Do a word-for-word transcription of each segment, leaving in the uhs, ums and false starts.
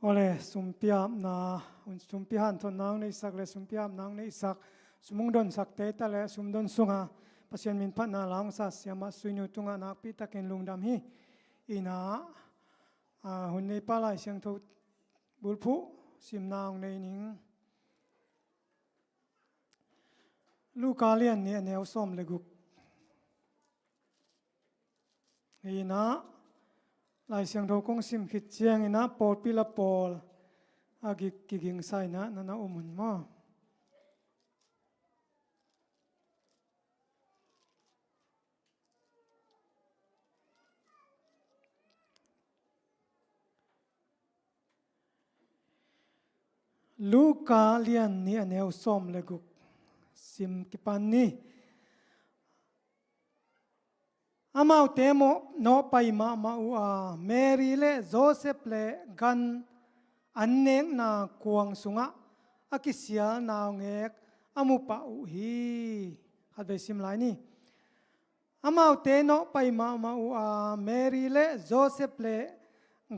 Awle, sumpiapna, sumpi hanthotna hong neihsak le sumpiapna hong neihsak, sum hong donsakte ta le sum don sunga Pasian min phatna la hong sa siamah Suinu tungah nakpitakin lungdam hi. Inah, a, hun neipa Lai Siangtho bulphuh simna hong nei ning. Luka lian nih a neu sawm le guk. Inah, Lai Siangtho kong sim khit cianginah pawlpi la pawl a gik kigingsa inah na na um un maw? Luka lian nih a neu sawm le guk sim kipan ni. Amaute mawh nawhpai mahmah uh a, Mary le Joseph le gan an nekna kuang sungah a kisial naungek a mu pah uh hi. Khatvei sim lai ni. Amaute nawhpai mahmah uh a, Mary le Joseph le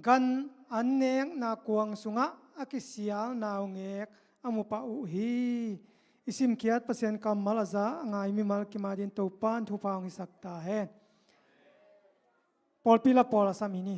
gan an nekna kuang sungah a kisial naungek a mu pah uh hi. I simkhiat Pasian kammal a za a ngai mimal kim adingin Topa in thupha hong hisak ta hen. Pawlpi la pawl a sam hi ni.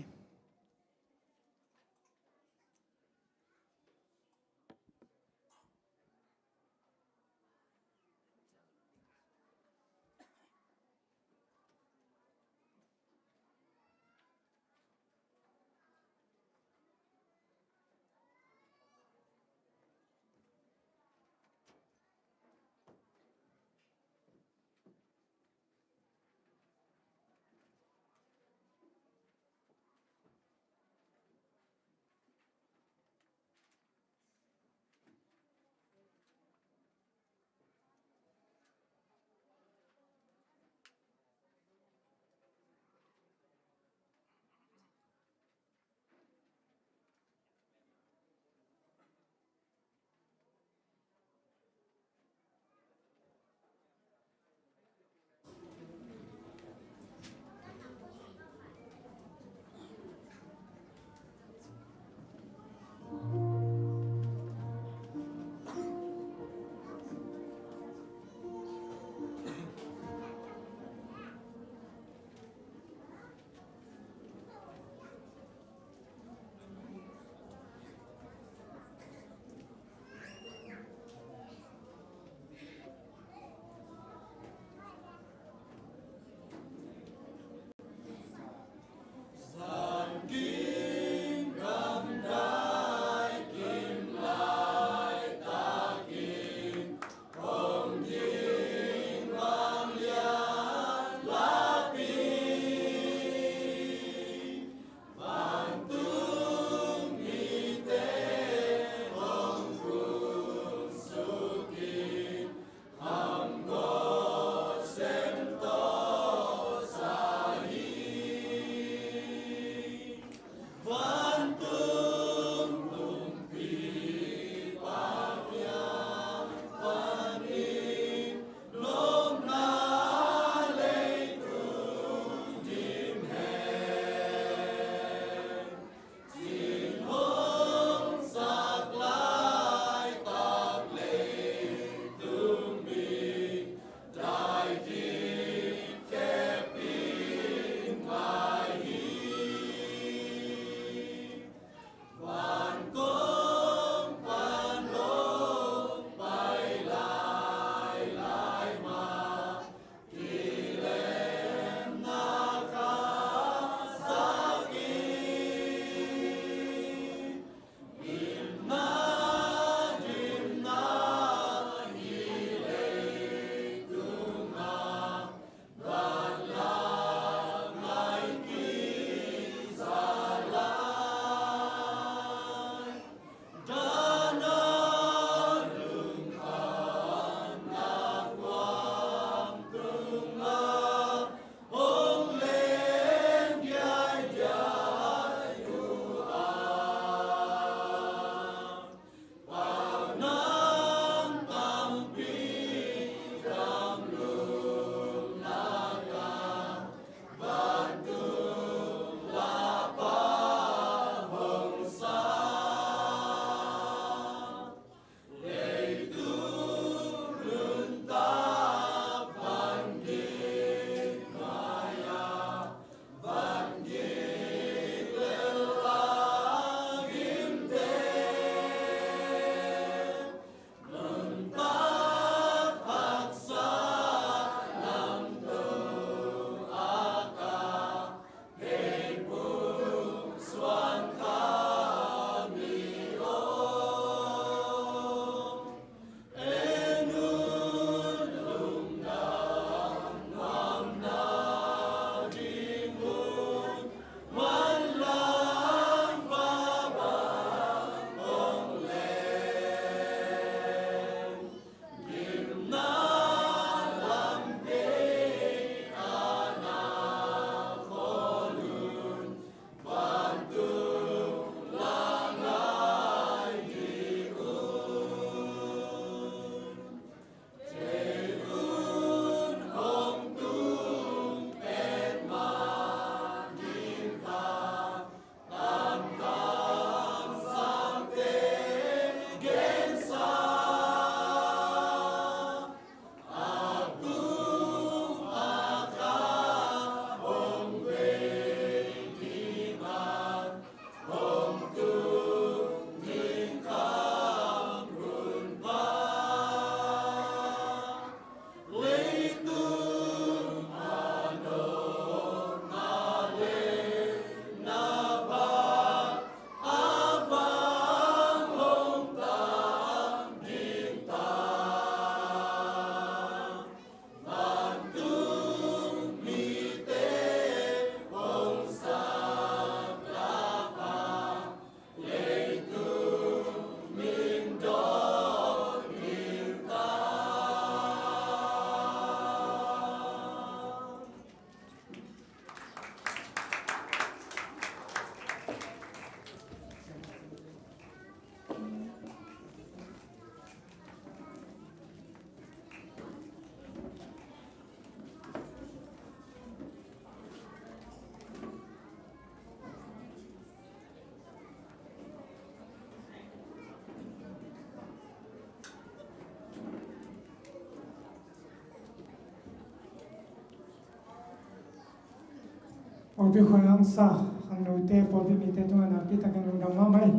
Pawlpi khuahangsa, khangnote, pawlpi mite tungah nakpi takin lungdam mahmah hi.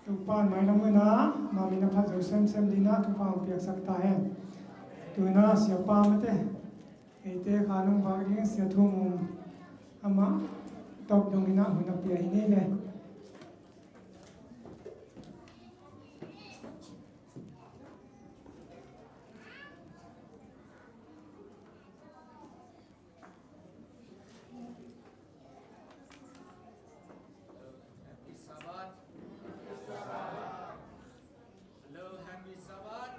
Topa in mailam hunah amah min a phat zo semsem dingin thupha hong piaksak ta hen. Tu-in ah Siapa Mate, eite kha nong vak ding Sia Thum Mung, amah tawp dongin ah hun a pia hi ni le. Hello, happy Sabbath. Hello, happy Sabbath.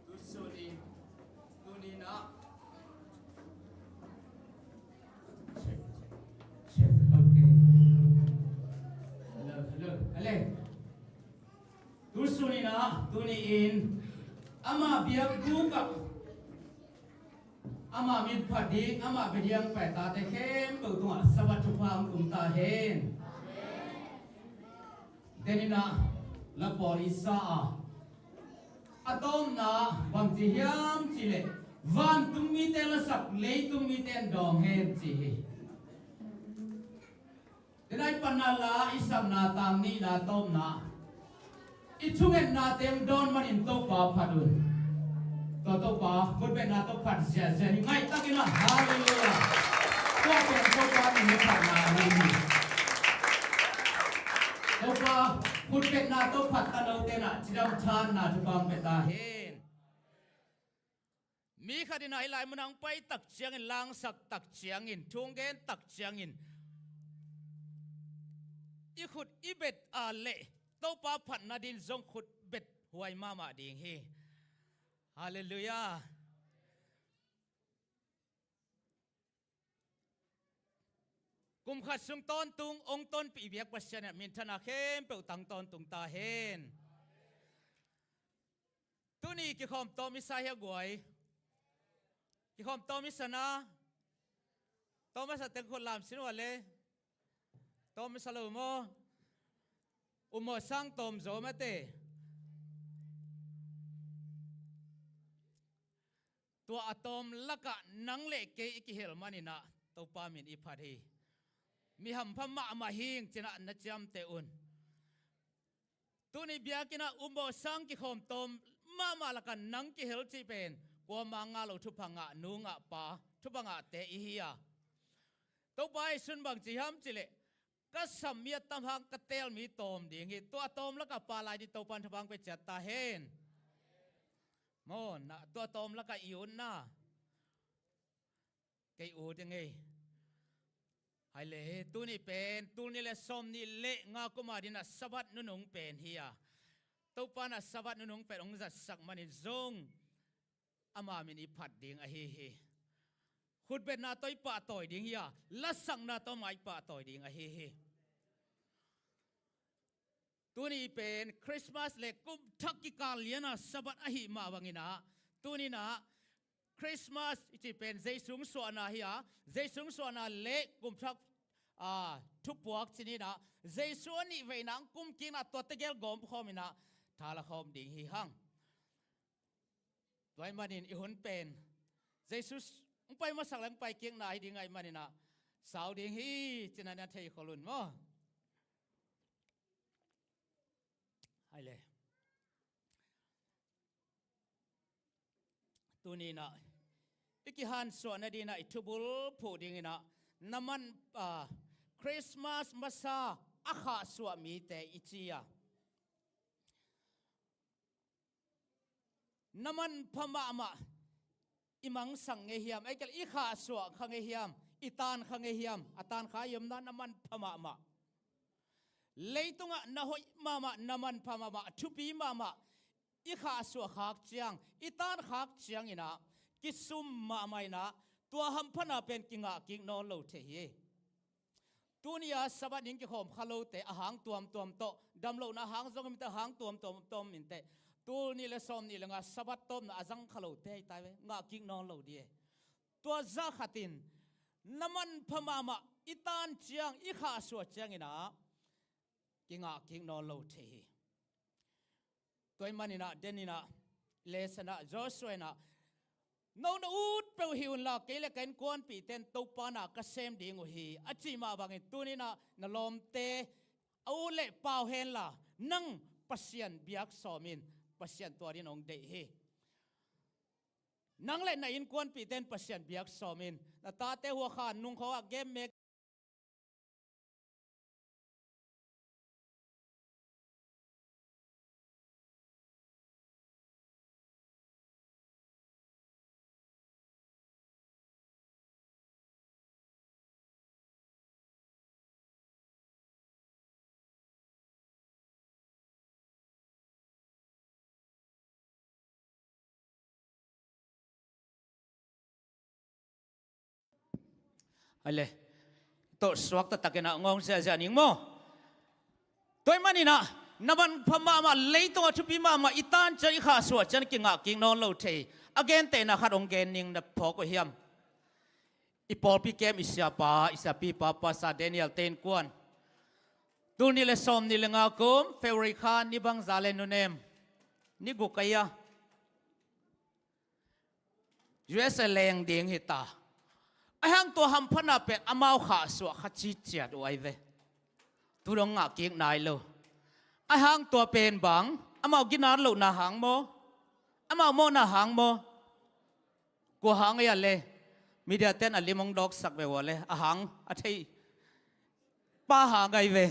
Tu sun in, tuni-in ah. Check, check, check. Okay. Hello, hello, hello. Tu sun in ah, tuni-in ama biakbuk ah, ama min phat ding, ama bia ding pai tate khempeuh tungah Sabbath thupha hong tung ta hen. Tuni-in ah la pawl i sa a, a tawpna bang ci hiam cih leh, vantung mite lasak, leitung mite in dawng hen ci hi. Tuni-in ah i panna la, i sakna tang nihna, tawpna, i thungetnate hong dawn manin Topa phat un. Tua Topa khutbetna tawh phat ziahziah ni, ngaihtakin ah, halleluiah. Tua pen Topa min phatna ahi hi. Topa khutbetna tawh phat ta lote in ah cidam thanna thupha hong pia ta hen. Mi khat in ah hih lai munah hong pai tak ciangin, langsak tak ciangin, thu hong gen tak ciangin, i khut i bet a leh Topa phatna dingin zong khut bet huai mahmah ding hi. Halleluiah. Kum khat sung tawntung hong tonpih biak Pasian in ah minthanna khempeuh tang tawntung ta hen. Tuni kikhawm tawm i sa hia guai? Kikhawm tawm i sa na? Tawm a sa teng khut lam sin uh a le. Tawm i sa lo maw? Ummawh sang tawm zaw mate. Tua a tawm lakah nang le kei i kihel manin ah Topa min i phat hi. Mi hampha mahmah hing ci-in ah na ciamteh un. Tuni biakinn ah ummawh sang kikhawm tawm mahmah lakah nang kihel cih pen kuamah ngah lo, thupha ngah nu ngah pa, thupha ngahte i hi a. Topa Zeisu in bang ci hiam cih leh, ka sam mi a tam hang ka teel mi tawm ding hi. Tua tawm lakah pha lai ding, Topa in thupha hong pia ciat ta hen. Maw, na, tua tawm lakah i ut na. Kei ut ing ei. Hai le, tuni pen, tul nih le sawm nih le nga kum a dingin ah Sabbath nunung pen hi a. Topa in ah Sabbath nunung pen hong zatsak manin zong ama min i phat ding ahi hi. Khutbetna tawh i pahtawi ding hi a, lasakna tawh mah i pahtawi ding ahi hi. Tuni pen Christmas le kum thak kikal lian a Sabbath ahih mah bangin ah, tuni-in ah Christmas i cih pen Zeisu hong suahna hi a, Zeisu hong suahna le kum thak, a, thupuak ci-in ah, Zeisu a nih veina hong kumkikna tua tegel gawm khawmin ah tha la khawm ding hi hang. Tua ahih manin i hun pen Zeisu hong pai masak le hong pai kikna hi ding ahih manin ah sau ding hi ci-in ah na thei khol un maw. Hai le. Tuni-in ah i kihansuah nadingin ah i thubul phuh dingin ah na man, a, Christmas masa a khahsuah mite i ci a. Na manpha mahmah i mangsak ngei hiam, ahih kei leh i khahsuah kha ngei hiam, i taan kha ngei hiam, a taan kha i omna na manpha mahmah. Leitungah na hoih mahmah, na manpha mahmah, a thupi mahmah, i khahsuah khak ciang, i taan khak ciangin ah, kisum mahmah in ah, tua hamphana pen kingah kik nawn lo thei hi. Tuni-a Sabbath ning kikhawm kha lote a hang tuamtuam tawh, damlohna hang zong om inteh, a hang tuamtuam tawh om inteh, tul nih le sawm nih le nga Sabbath tawpna a zang kha lote hi ta ve, ngah kik nawn lo ding hi. Tua zah khatin na manpha mahmah i taan ciang, i khahsuah ciangin ah kingah kik nawn lo thei hi. Tua ahih manin ah, den in ah, Lesson ah Joshua in ah, "No na ut peuh hi unla, kei le ka innkuanpihte in Topa na ka sem ding uh hi," a cih mah bangin tuni-in ah na lawmte a ut le pau henla, nang Pasian biak sawm in, Pasian tua dingin hong deih hi. Nang le na innkuanpihte in Pasian biak sawm in, na tate hua kha nung khawng ah game mek Ale, tawh suak taktakin ah ngawng ziahziah ning maw? Tua ahih manin ah, na manpha mahmah, leitungah thupi mahmah i tan ciang, i khahsuah ciang kingah kik nawn lo thei. A gentehna khat hong gen ning, na phawk uh hiam? I pawlpi kem i siapa, i siapipa, Pastor Daniel Tein Kuan. Tul nih le sawm nih le nga kum, February kha ni bangza le nunem? Ni guk a hia? U S A leng ding hi ta. Ahih hang tua hamphatna pen amau khahsuah kha ciciat uh ahi ve. Tu dong ngah kik nai lo. Ahih hang tua pen bang, amau ginat lohna hang maw? Amau mawhna hang maw? Kua hang ei a le? Media ten a lim hong dawksak ve ua le, a hang a thei pa hang ahi ve.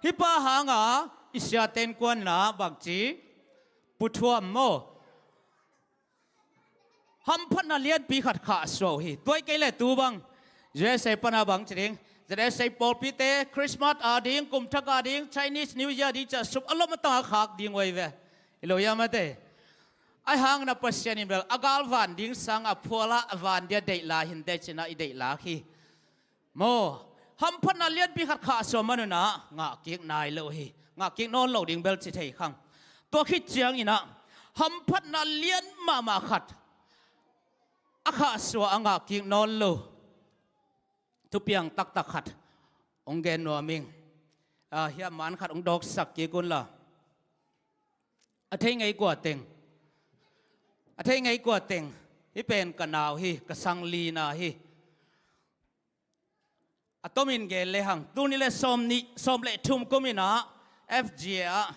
Hih pa hanga i sia Tein Kuan in ah bangci puthuam maw? Hamphatna lianpi khat khahsuah uh hi. Tua hi kei leh tu bang, U S A pana bang ci ding, Z S A pawlpite Christmas a ding, kum thak a ding, Chinese New Year ding ci-a sum a lom a tang a khak ding uh ahi ve. Hi lo hia mate? Ahih hang in ah Pasian in bel a galvan ding sangin a phual a van dia deih lai hi inteh ci-in ah i deih lak hi. Maw, hamphatna lianpi khat khahsuah man un ah ngah kik nai lo hi. Ngah kik nawn lo ding bel ci thei khang. Tua khit ciangin ah hamphatna lian mahmah khat a khahsuah a ngah kik nawn lo thupiang taktak khat hong gen nuam ing. Ah, hih a man khat hong dawksak kik unla. A thei ngei kua teng? A thei ngei kua teng? Hih pen ka nau hi, ka sang lina hi. A tomin gen lehang, tul nih le sawm nih, sawm le thum kum in ah F G A ah,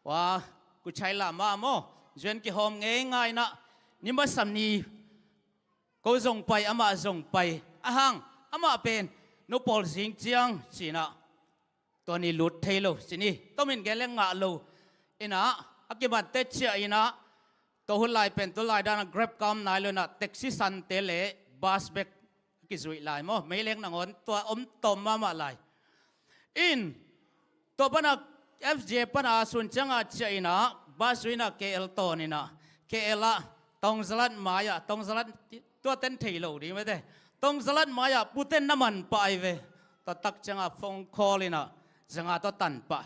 wa, kuchai lama maw, zuan kihawm ngeingai in ah, ni masa ni ko zong pai, amah zong pai. Ahih hang amah pen, nu pawl zing ciang ci-in ah, tua ni lut thei lo ci ni, tomin gen le ngah lo. In ah a kimatte ciah in ah, tua hun lai pen tu lai dan a Grab kam nai lo in ah, taxi sante le bus bek a kizuih lai maw, meileng nangawn tua om tawm mahmah lai. In, tua pana F G A pana a sun cianga ciah in ah, bus zuih in ah K L tawn in ah, K L ah Tongzalat mai-ah, Tongzalat tua ten thei lo ding mate, Tongzalat mai-ah pute na man pah ahi ve. Tua tak cianga phone call in ah, zanga tua tan pah.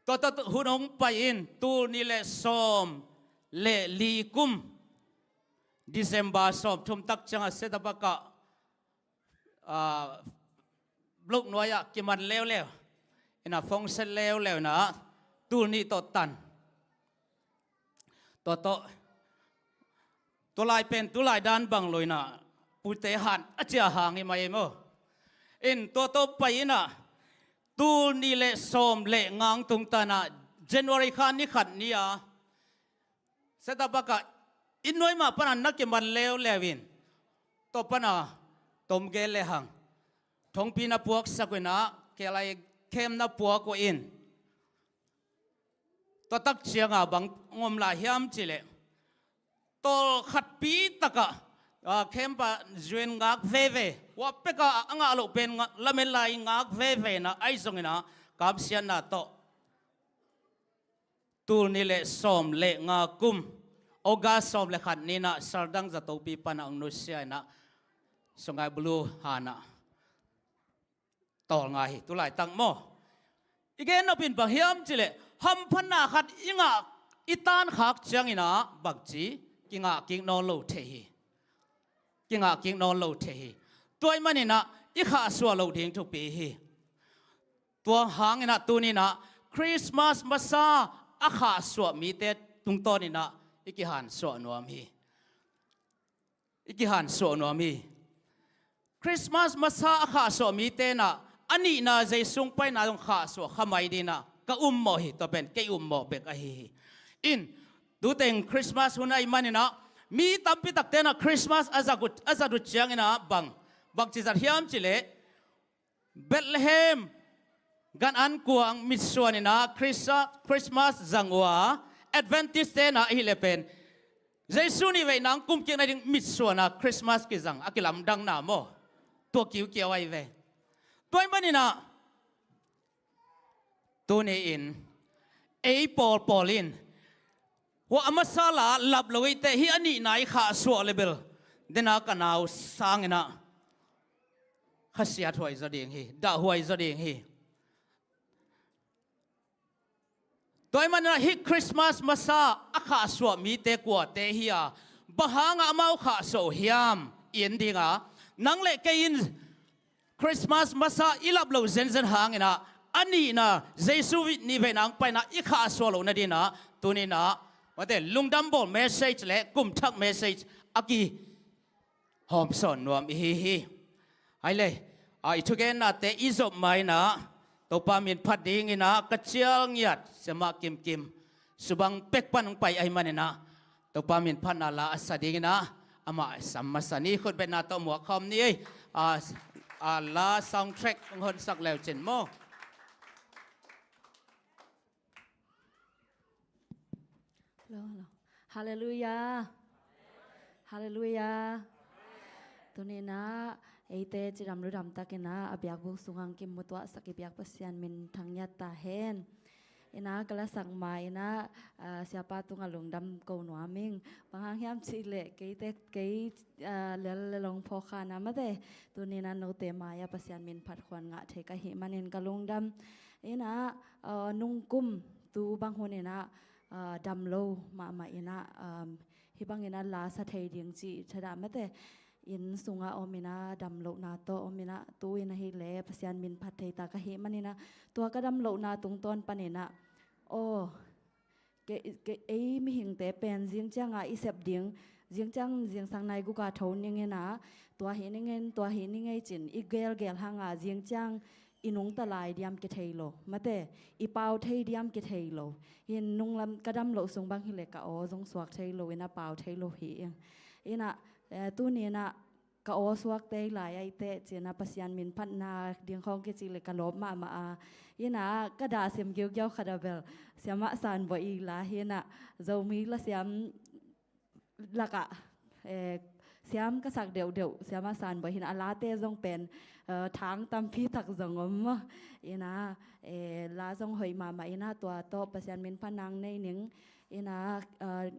Tua tua hun hong pai in, tul nih le sawm le li kum December sawm thum tak cianga set-up ah, ah, blok nuai-ah kiman leuleu in ah, phone set leuleu in ah, tul nih tawh tan. Tua tawh, tua lai pen tu lai dan bang lo in ah, pute han a cia hang hi mai maw. In tua tawh pai in ah, tul nih le sawm le nga tungtawn ah, January kha ni khat ni-a set-up ah, inn nuai mah pana na kiman leuleu in, tua pana tom gen lehang, thongpi na puaksak uh in ah, K L I camp na puak uh in, tua tak cianga bang hong om lai hiam cih leh, tawlkhatpi takah, ah, camp ah zuan ngak veve, wa peka a ngah loh pen ngah, lamen lai ngak veve in ah, ahi zongin ah kamsiatna tawh tul nih le sawm le nga kum August sawm le khat ni-in ah Sardang Zatopi pana hong nusia in ah, Songai Blue han ah tawlnga hi, tu laitak maw. I gen nop in bang hiam cih leh, hamphatna khat i ngah, i tan khak ciangin ah bangci, kingah kik nawn lo thei hi. Kingah kik nawn lo thei hi. Tua ahih manin ah i khahsuah loh ding thupi hi. Tua hangin ah tuni-in ah Christmas masa a khahsuah mite tungtawn in ah i kihansuah nuam hi. I kihansuah nuam hi. Christmas masa a khahsuah mite in ah a nihna Jesu hong paina zong khahsuah kha mai ding in ah ka ummawh hi. Tua pen kei ummawh bek ahi hi. In, tuteng Christmas hun ahih manin ah mi tampi takte in ah Christmas a zat uh, a zat uh ciangin ah bang, bangci zat hiam cih leh Bethlehem gan an kuang mitsuan in ah Christ-, Christmas zang uh a, Adventist te in ah ahih leh pen Jesu nih veina hong kumkik nading mitsuan a Christmas kizang a kilamdangna maw? Tua kiukiau ahi ve. Tua ahih manin ah tuni-in ei pawlpawl in hua a masa la lap lo eite hi a nihna i khahsuah leh bel, dena ka nau sangin ah khasiat huai zaw ding hi, dahhuai zaw ding hi. Tua ahih manin ah hih Christmas masa a khahsuah mite kuate hi a, bang hangah amau khahsuah uh hiam i en ding a, nang le kei in Christmas masa i lap loh zenzen hangin ah a nihna Jesu nih veina hong paina i khahsuah loh nading in ah tuni in ah mate lungdam bawl message le kum thak message a kihawmsawn nuam ihi hi. Hai le, a, i thugennate i zop ma in ah Topa min phat dingin ah ka cial ngiat siamah Kimkim Subang pek pan hong pai ahih manin ah Topa min phatna la a sa dingin ah amah sam masa ni. Khutbetna tawh muak khawm ni ei. A, a, la soundtrack hong honsak leu cin maw? Hello, hello. Halleluiah. Halleluiah. Tuni in ah eite cidam ludam takin ah a biakbuk sungah hong kimutuahsak i biak Pasian min thang ngiat ta hen. In ah ka lasak ma in ah, ah, siapa tungah lungdam ko nuam ing. Bang hang hiam cih leh keite, kei, ah, lel le long phawk kha na mate. Tuni in ah note mai-ah Pasian min phat khuan ngah thei ka hih manin ka lungdam. In ah, ah, nungkum tu bang hun in ah, ah, dam lo mahmah in ah, um, hih bangin ah la sa thei ding cih thadah mate. Inn sungah om in ah dam lohna tawh om in ah tu-in ahih leh Pasian min phat thei ta ka hih manin ah tua ka dam lohna tungtawn panin ah aw, kei, kei, ei mihingte pen zing ciangah i sep ding, zing ciang zingsang nai gukah tho ning in ah tua hih ning in, tua hih ning ei cin i gelgel hangah zing ciang i nungta lai diam kithei lo mate, i pau thei diam kithei lo. Hin nunglam ka dam loh sung bang hi leh ka aw zong suak thei lo in ah pau thei lo hi ing. In ah, eh, tuni in ah ka aw suak tei lai ahih teh ci in ah Pasian min phatna ding khawng kici leh ka lawp mahmah a. In ah ka dah sim giugiau khat ah bel siamah San Bawi i la hi in ah Zomi la siam lakah, eh, siam ka sak deuhdeuh siamah San Bawi hi in ah a late zong pen, eh, thang tampi tak zong om maw. In ah, eh, la zong hoih mahmah in ah tua tawh Pasian min phatna nei ning. In ah, eh,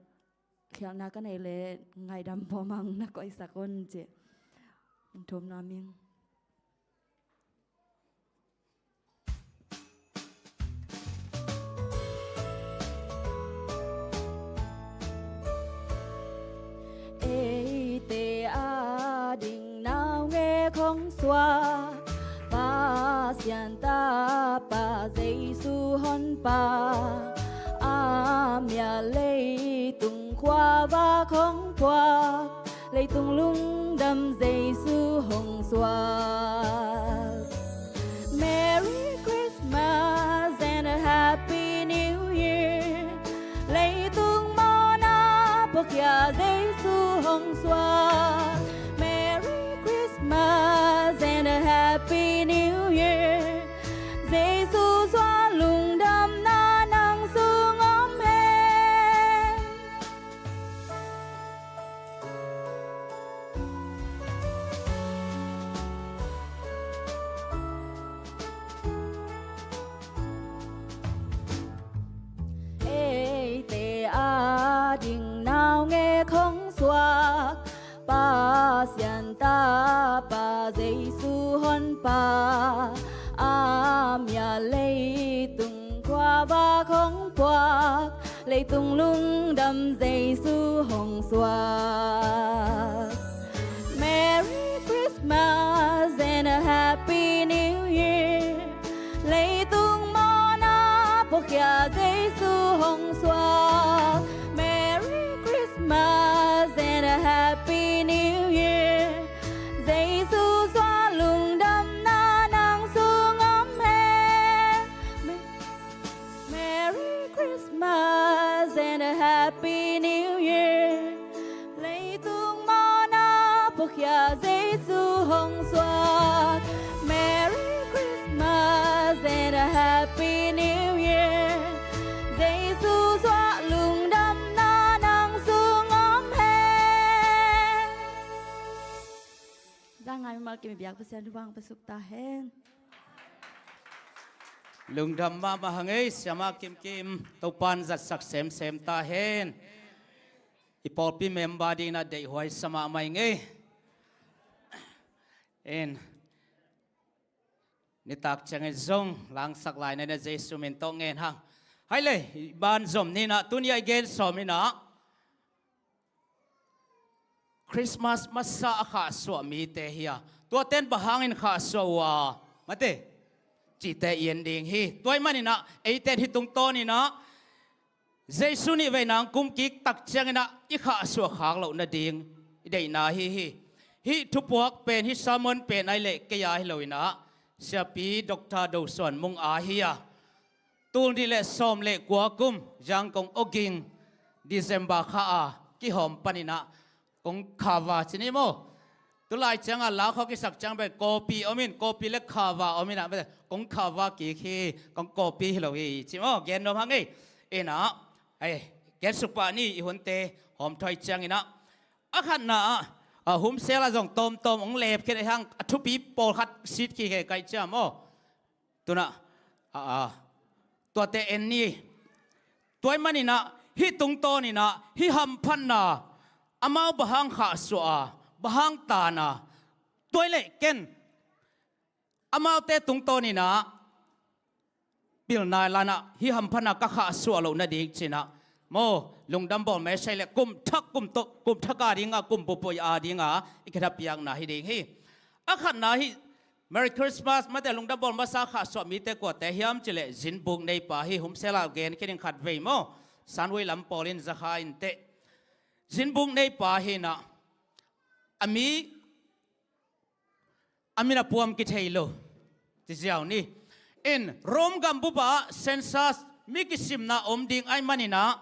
khialhna ka nei leh ngaidam pawmang na koihsak un ci. Thum nuam ing. Eite ading naungek hong suak Pasian Tapa Jesu Honpa, a mial leitung khuavak hong puak, leitung lungdam Jesu hong suak. Merry Christmas and a Happy New Year. Leitung mawhna puakhia Jesu hong suak. Merry Christmas and a Happy New Year. Jesu suak lungdamna nang sung om hen. Eite ading naungek hong suak Pasian Tapa Jesu Honpa, a mial leitung khuavak hong puak, leitung lungdam Jesu hong suak. Merry Christmas and a Happy New Year. Leitung mawhna puakhia Jesu hong suak. Merry Khia Jesu hong suak. Merry Christmas and a Happy New Year. Jesu suak lungdamna nang sung om hen. Zangai mimal kim i biak Pasian thupha hong pia suk ta hen. Lungdam mahmah hang ei, siama kimkim, Topan zatsak semsem ta hen. I pawlpi member dingin a deihhuai sa mahmah ing ei. In, nitak ciangin zong langsak lai na, na Jesu min tawh ngen hang. Hai le, i ban zom ni na, tuni a i gen sawm in a, Christmas masa a khahsuah mite hi a, tuaten bang hangin khahsuah uh a, mate, cihte i en ding hi. Tua ahih manin a, eiten hih tungtawn in a, Jesu nih veina hong kum kik tak ciangin a, i khahsuah khak loh nading i deihna ahi hi. Hih thupuak pen, hih sermon pen ahih leh kei a hi lo in a, Siapi Doctor Do Suan Mung a hi a, tul nih le sawm le kua kum, Zangkong Oging, December kha a kihawm panin a, kong khava ci ni maw. Tulai ciang a la khawng kisak ciang bel kawpi om in, kawpi le khava om in a, bel kong khava kik hi, kong kawpi hi lo hi ci maw, gen nuam hang ei. In a, hei, gen suk pah ni, i hunte hawm thawh ciangin a, a khatna ah, a, humsel a zong tawmtawm hong lep khin ei hang, a thupi pawlkhat sit kik hi, kai ciam aw. Tun a, a, a, tuate en ni. Tua ahih manin a, hih tungtawn in a, hih hamphatna, amau bang hang khahsuah a, bang hang tan a, tua ahih leh ken amaute tungtawn in a, pilna i la in a, hih hamphatna ka khahsuah loh nading ci in a, maw, lungdam bawl message le kum thak, kum thak, kum thak a ding a, kum bup a ding a, i kithah piakna hi ding hi. A khatna hih Merry Christmas, mate, lungdam bawl masa khahsuah mite kuate hiam cih leh, zinbuk neipa hi, humsel a gen khin ing khat vei maw, Sanwei lam pawl in za kha in teh. Zinbuk neipa hi in a, a mi, a min a puam kithei lo, ci ziau ni. In, Rome gambup ah census, mi kisimna om ding ahih manin a,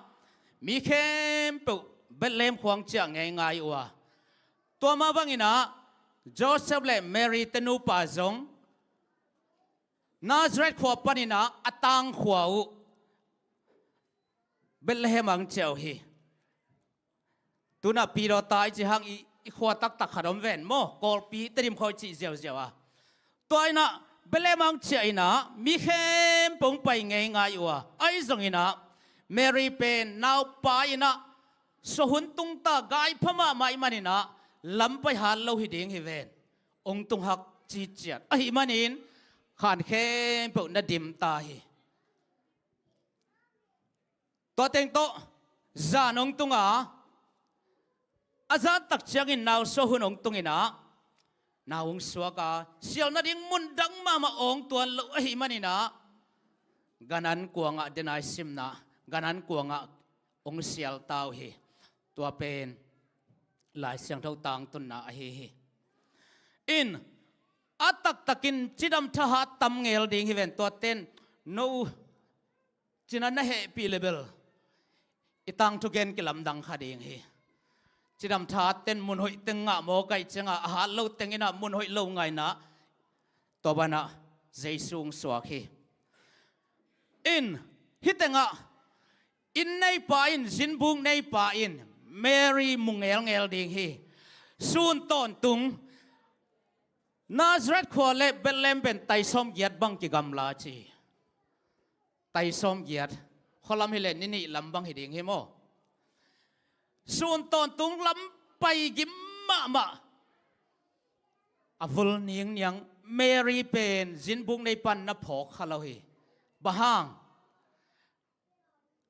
mi khempeuh Bethlehem khua hong ciah ngeingai uh a, tua mah bangin a, Joseph le Mary te nupa zong Nazareth khua panin a, a tangkhua uh Bethlehem ah hong ciah uh hi. Tun a Pidoh ta i cih hang, i, i khua taktak khat om ven maw, Kawlpi, Tedim khua i cih ziauziau a. Tua in a, Bethlehem ah hong ciah in a, mi khempeuh hong pai ngeingai uh a, ahi zongin a, Mary pen naupai in a, suah hun tung ta, gai pha mahmah ahih manin a, lam pai hat lo hi ding hi ven. Hong tung hak ciciat ahih manin, khan khempeuh na dim ta hi. Tua teng tawh, zan hong tung a, a zan tak ciangin nau suah hun hong tung in a, nau hong suak a, sial nading mun dang mahmah awng tuan lo ahih manin a, gan an kuang ah, denai simna, gan an kuang ah hong sial ta uh hi. Tua pen Lai Siangtho tangtunna ahi hi. In, a taktakin cidam thahat tam ngel ding hi ven, tua ten, no, cina na hehpih le bel, i tangthu gen kilamdang kha ding hi. Cidam thahat ten mun hoih teng ngah maw, kai ciang a, a hat lo teng in a mun hoih lo ngah in a, tua banah Jesu hong suak hi. In, hih teng ah, inn neipa in, zinbuk neipa in, Mary mu ngelngel ding hi. Sun tawntung, Nazareth khua le Bethlehem pen tai sawmgiat bang kigamla ci. Tai sawmgiat, khualam hi leh ni nih lam bang hi ding hi maw. Sun tawntung lam pai gim mahmah. A vul ningniang, Mary pen zinbuk neipa in na phawk kha lo hi. Bang hang?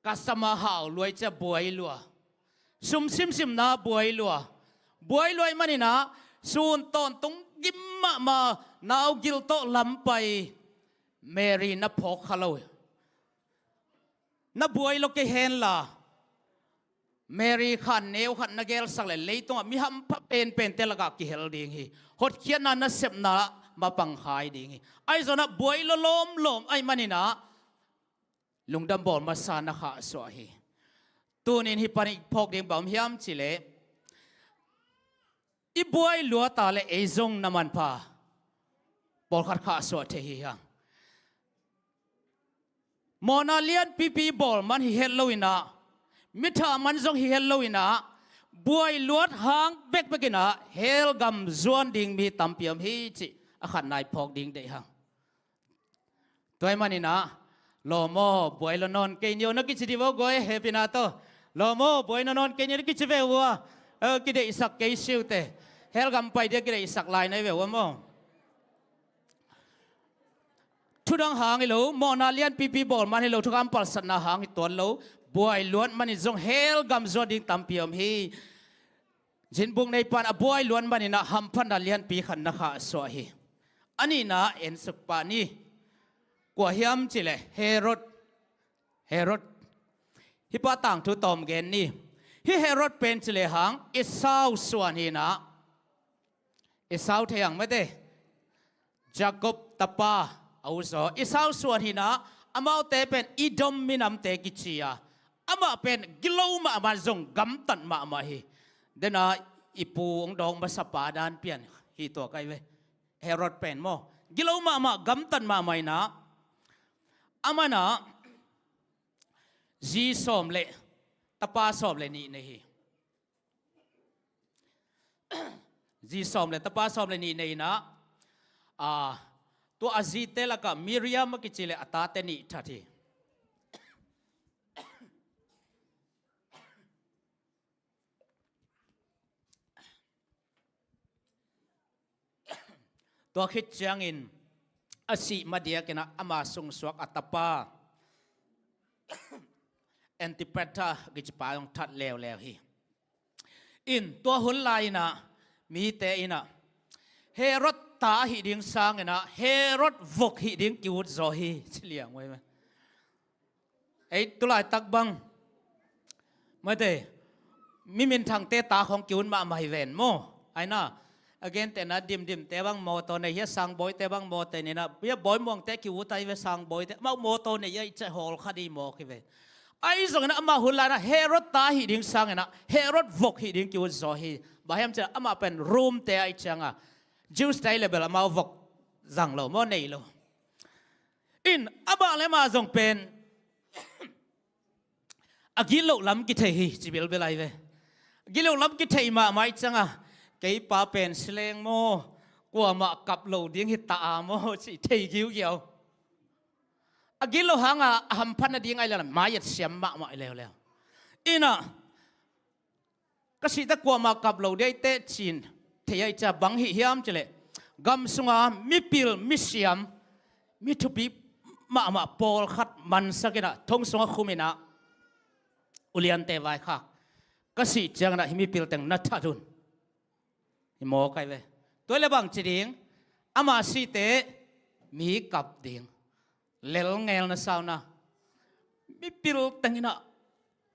Kasama hau luai cia buai lua. Sum simsimna buai lua. Buai lua ahih manin a, sun tawntung gim mahmah, nau gil tawh lam pai, Mary na phawk kha lo hi. Na buai lo kei hen la, Mary khan neu khat na gelsak le, leitungah mi hampha penpente lakah kihel ding hi. Hotkhiatna nasepna mapang khai ding hi. Ahi zongin a buai lo lawmlawm ahih manin a, lungdam bawl masa na khahsuah hi. Tunin hih panin i phawk ding bang om hiam cih leh, i buai luat a le ei zong na manpha pawlkhat khahsuah thei hi hang. Mawhna lianpipi bawl man hi het lo inah, mi thah man zong hi het lo inah, buai luat hang bekbek inah hell gam zuan ding mi tampi om hi cih a khatna i phawk ding deih hang. Tua ahih maninah, lawm aw, buai lo nawn kei ni aw na kici dih vo guai, hehpihna tawh. Lawm aw, buai lo nawn kei ni aw na kici ve uh a, eh, kideihsak kei siute. Hell gam pai dia kideihsak lai na hi ve uh a maw. Thudang hang hi lo, mawhna lianpipi bawl man hi lo, thukham palsatna hang hi tuan lo, buai luat manin zong hell gam zuan ding tampi om hi. Zinbuk neipan a buai luat maninah hamphatna lianpi khat na khahsuah hi. A nihna ensuk pah ni. Kua hiam cileh Herod. Herod. Hih pa tangthu tawm gen ni. Hih Herod pen cileh hang Esau suan hinah. Esau thei ang mate. Jacob tapa a uzaw Esau suan hinah, amaute pen Edom minamte kici a, amah pen gilo mahmah zong gamtat mahmah hi. Dena i pu hong dawng masapa dan pian hi tua kai ve. Herod pen maw, gilo mahmah gamtat mahmah inah, amanah zi sawm le tapa sawm le nih nei hi. Zi sawm le tapa sawm le nih nei inah, a, tua a zite lakah Miriam a kici le a tate nih that hi. Tua khit ciangin a sih madiakinah ama sungsuak a tapa Antipater kici pa zong that leuleu hi. In tua hun lai inah mite inah Herod ta ahih ding sanginah Herod vok hih ding ki-ut zaw hi ci liang uh hi ve. Ei tulaitak bang mate, mi minthangte ta khong ki-ut mahmah hi ven maw. Aina a gentehna dimdimte bang mawtaw nei hi a, sangbawite bang mawtaw nei inah, hi a bawi muangte ki-ut ahi ve, sangbawite amau mawtaw nei a i ceh hawl kha dih mawk hi ve. Ahi zongin amah hun lainah Herod ta hih ding sanginah Herod vok hih ding ki-ut zaw hi. Bang hiam ciah amah pen Rome te ahi cianga Jews te ahi le bel amau vok zang lo maw, nei lo. In amah le amah zong pen a gilo lam kithei hi ci bilbil ahi ve. A gilo lam kithei mahmah ahi cianga kei pa pen sileng maw, kuamah kap lo ding hi ta a maw ci thei giugiau. A gilo hanga a hamphat nading ahi lala mai-et siam mahmah leuleu. Inah ka sihte kuamah kap lo dei teh cin thei ahi cia bang hih hiam cileh gam sunga mipil misiam mi thupi mahmah pawlkhat mansakinah thong sunga khuminah uliante vaikhak ka sih cianginah hih mipil teng na that un. Hi mawk ahi ve. Tua le bang ci ding, ama sihte mi kap ding. Lelngel na sauna mipil tenginah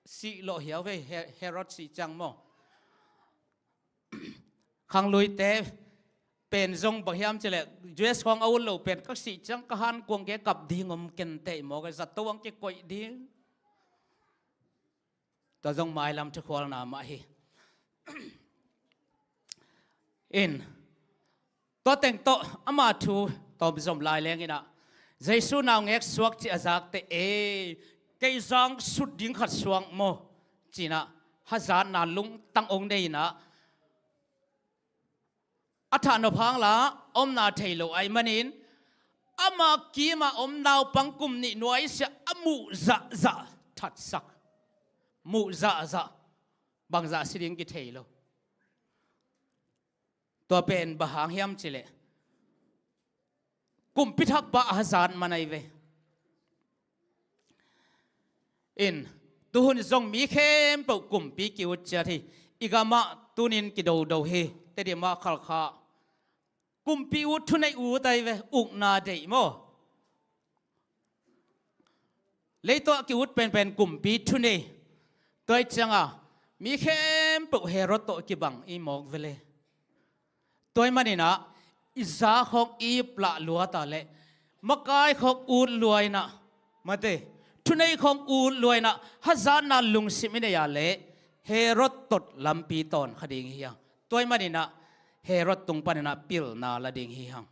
sih lawh hiau ve. He-, Herod sih ciang maw. Khangluite pen zong bang hiam cileh Jews khawng a ut lo pen ka sih ciang ka hankuang ke kap ding om kenteh maw, ka zato ang kikoih ding. Tua zong mailam thukhualna mah hi. In tua teng tawh ama thu tawm zom lai lenginah Jesu naungek suak cih a zakte e, kei zang sut ding khat suak maw cinah hazatna lungtang ong neinah a thahnop hangla omna thei lo ahi manin ama kima om naupang kum nih nuaisiah a muh zahzah thatsak. Muh zahzah bangzah si ding kithei lo. Tua pen bang hang hiam cileh kumpi thakpa a hazat man ahi ve. In tuhun zong mi khempeuh kumpi ki-ut ciat hi. I gamah tunin kidodo hi. Tedim ah Khalkha kumpi ut, thuneih ut ahi ve. Ukna deih maw. Leitungah ki-ut penpen kumpi thunei. Tua ih cianga mi khempeuh Herod tawh kibang i mawk vele. Tua ih maninah i za khawng i plah luata le makai khawng ut luainah, mate, thunei khawng ut luainah hazatna lungsim i nei a le Herod tot lampi tawn kha ding hi hang. Tua ih maninah Herod tung paninah pilna la ding hi hang.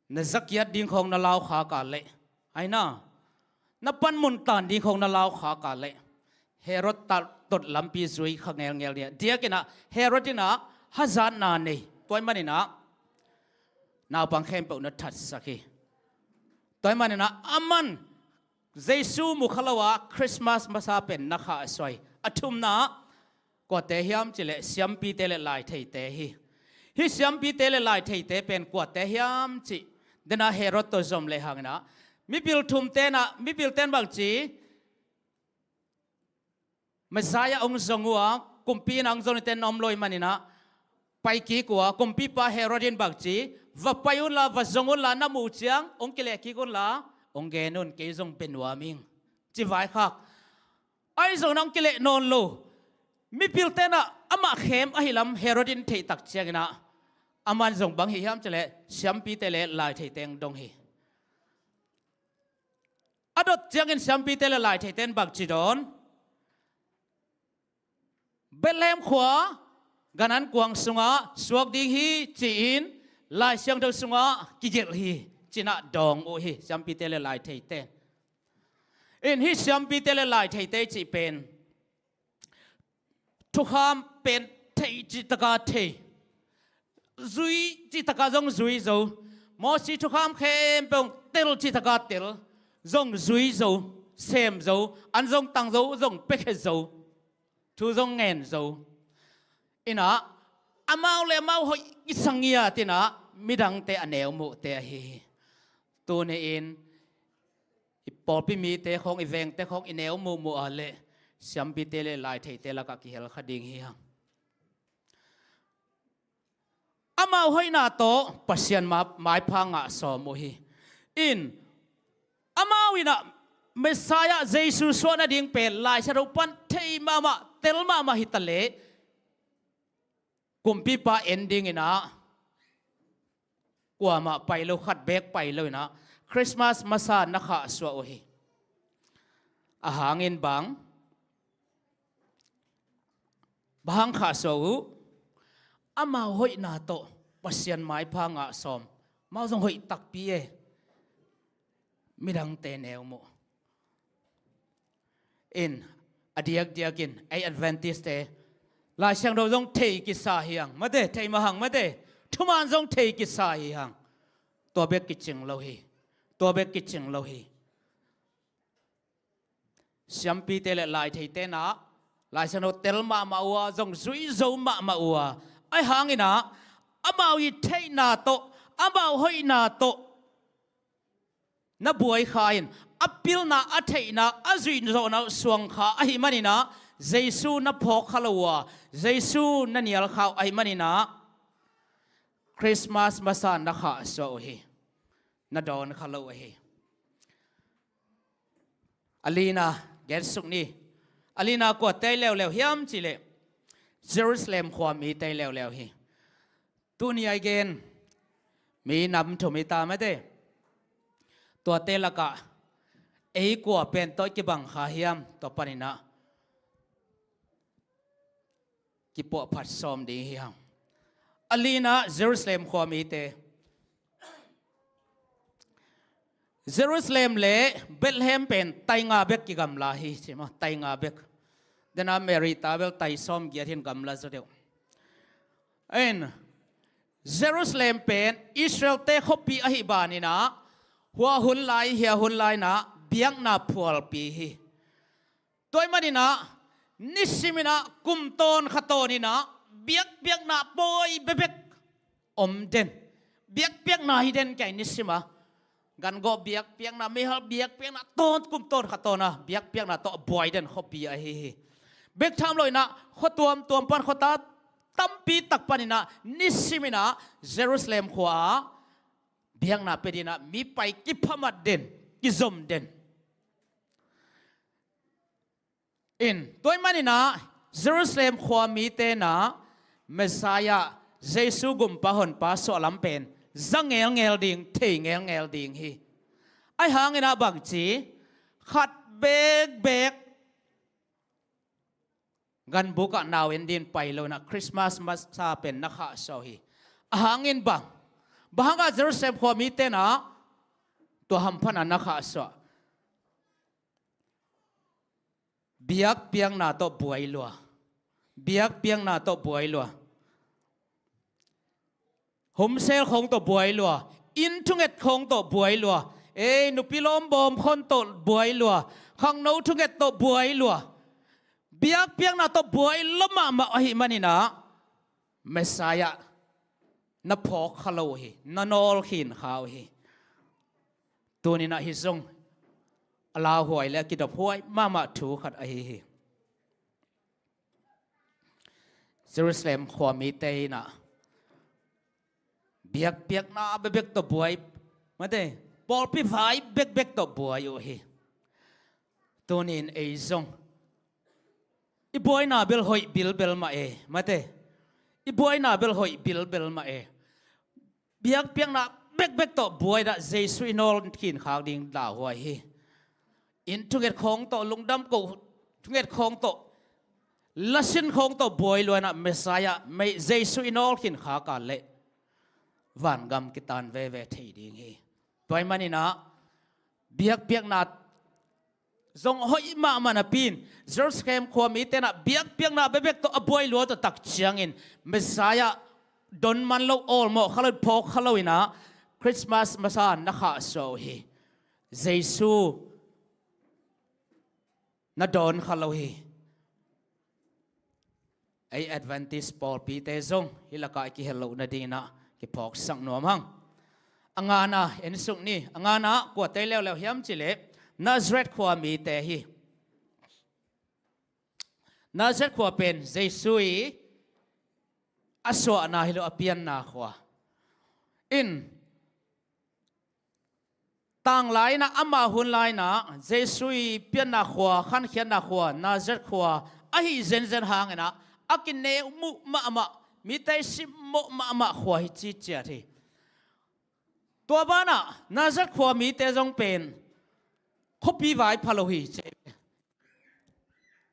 Na zakiat ding khawng na laukhak a leh, aina, na panmun tan ding khawng na laukhak a leh, Herod ta-, tot lampi zui kha ngelngel dia. Diakinah Herod inah hazatna nei. Tua ahih maninah naupang khempeuh na thatsak hi. Tua ahih maninah aman Jesu mu kha lo a Christmas masa pen na khahsuah hi. A thumna kuate hiam cileh siampite le laitheite hi. Hih siampite le laitheite pen kuate hiam cih dena Herod tawh zom le hanginah mipil thumte inah, mipilten bangci Messiah hong zong uh a, kumpi in hong zong nite na om lo ahih maninah pai kik uh a, kumpipa Herod in bangci, va pai unla, va zong unla, na muh ciang hong kileh kik unla, hong gen un, kei zong bia nuam ing, ci vaikhak. Ahi zongin hong kileh nawn lo. Mipiltenah amah khem ahi lam Herod in theihtak cianginah aman zong bang hi hiam cileh siampite le laitheite hong dong hi. A dot ciangin siampite le laitheite in bangci dawn? Bethlehem khua Gan-an kuang sungah suak ding hi ci-in Lai Siangtho sungah kigelh hi cinah dawng uh hi siampite le laitheite. In hih siampite le laitheite cih pen thukham pen thei cihtaka thei, zui cihtaka zong zui zo, Mosi thukham khempeuh tel cihtaka tel, zong zui zo, sem zo, an zong tang zo, zong piakhia zo, thu zong ngen zo. Inah amau le amau hoih kisa ngiat inah midangte a neu muhte ahi hi. Tuni-in i pawlpi mite khawng, i vengte khawng i neu muhmuh a leh siampite le laitheite lakah kihel kha ding hi hang. Amau hoihna tawh Pasian ma-, maipha ngah sawm uh hi. In amau inah Messiah Jesu suahna ding pen Lai Siangtho pan thei mahmah, tel mahmah hi taleh kumpipa en dinginah kuamah pai lo, khat beek pai lo inah Christmas masa na khahsuah uh hi. A hangin bang, bang hang khahsuah uh? Amau hoihna tawh Pasian maipha ngah sawm. Amau zong hoih takpi e. Midangte neu muh. In a diakdiakin ei Adventist-te Lai Siangtho zong thei kisa hi hang mate, thei mah hang mate, thuman zong thei kisa hi hang. Tua bek kicing lo hi. Tua bek kicing lo hi. Siampite le laitheite inah Lai Siangtho tel mahmah uh a, zong zui zo mahmah uh a, ahi hanginah amau i theihna tawh, amau hoihna tawh na buai kha in, a pilna, a theihna, a zuihzawhna uh suang kha ahih maninah Jesu na phawk kha lo uh a, Jesu na nial kha uh ahih maninah Christmas masa na khahsuah uh hi. Na dawn kha lo uh hi. A lina gensuk ni. A lina kuate leuleu hiam cileh Jerusalem khua mite leuleu hi. Tuni a i gen mi nam thum hi ta mate. Tuate lakah ei kua pen tawh i kibang kha hiam, tua paninah kipuahphat sawm ding hi hang. A lina Jerusalem khua mite. Jerusalem le Bethlehem pen tainga bek kigamla hi, ci maw, tainga bek. Dena Mary ta bel tai sawm giat hin gamla zaw deuh. In Jerusalem pen Israel-te khuapi ahi baninah hua hun lai, hia hun lai inah biakna phualpi hi. Tua ahih maninah nisiminah kum tawn kha tawn inah biakpiakna pawi bekbek om den. Biakpiakna hi den kei nisima. Gangawh biakpiakna, meihal biakpiakna, tawn kum tawn kha tawn a biakpiakna tawh a buai den khuapi ahi hi. Bek tham lo inah khua tuamtuam pan khuata tampi tak paninah nisiminah Jerusalem khua ah biakna pia dinah mi pai kiphamat den, kizom den. In tua ahih maninah Jerusalem khua mite inah Messiah Jesu gumpa honpa suahlam pen za ngelngel ding, thei ngelngel ding hi. Ahi hanginah bangci, khat bekbek ganbuk ah nau en dingin pai lo in ah Christmas masa pen na khahsuah uh hi. Ahang in bang, bang hangah Jerusalem khua mite in ah tua hamphatna na khahsuah? Biakpiakna tawh buai lua. Biakpiakna tawh buai lua. Homsel khawng tawh buai lua. Inn thunget khawng tawh buai lua. Ei, nupi lawmbawm khawng tawh buai lua. Khangno thunget tawh buai lua. Biakpiakna tawh buai lua mahmah ahih manin ah Messiah na phawk kha lo uh hi, na nawl khin kha uh hi. Tuni in ah hih zong a lauhuai le a kidophuai mahmah thu khat ahi hi. Jerusalem khua mite in ah biakpiakna bekbek tawh buai, mate, pawlpi vai bekbek tawh buai uh hi. Tuni in ei zong i buaina bel hoih bilbel mah e, mate. I buaina bel hoih bilbel mah e. Biakpiakna bekbek tawh buai in ah Jesu i nawl khin khak ding lauhuai hi. Inn thunget khawng tawh, lungdam ko thunget khawng tawh, lasin khawng tawh buai lua in ah Messiah, Jesu i nawl khin khak a leh vangam kitan veve thei ding hi. Tua ahih manin ah biakpiakna zong hoih mahmah napi in Jerusalem khua mite in ah biakpiakna bekbek tawh a buai lua tawh tak ciangin Messiah don man lo, awlmawh kha lo, phawk kha lo in ah Christmas masa na khahsuah uh hi. Jesu na dawn kha lo hi. Ei Adventist pawlpite zong hih lakah i kihel loh nading in ah kiphawksak nuam hang. A ngana en suk ni. A ngana kuate leuleu hiam cih leh Nazareth khua mite hi. Nazareth khua pen Jesu i a suahna hi lo, a pianna khua. In tanglai in ah, ama hun lai in ah Jesu i pianna khua, khankhiatna khua, Nazareth khua ahi zenzen hang in ah a kineu muh mahmah, mite i simmawh mahmah khua hi ci ciat hi. Tua banah Nazareth khua mite zong pen khuapi vai pha lo hi ci.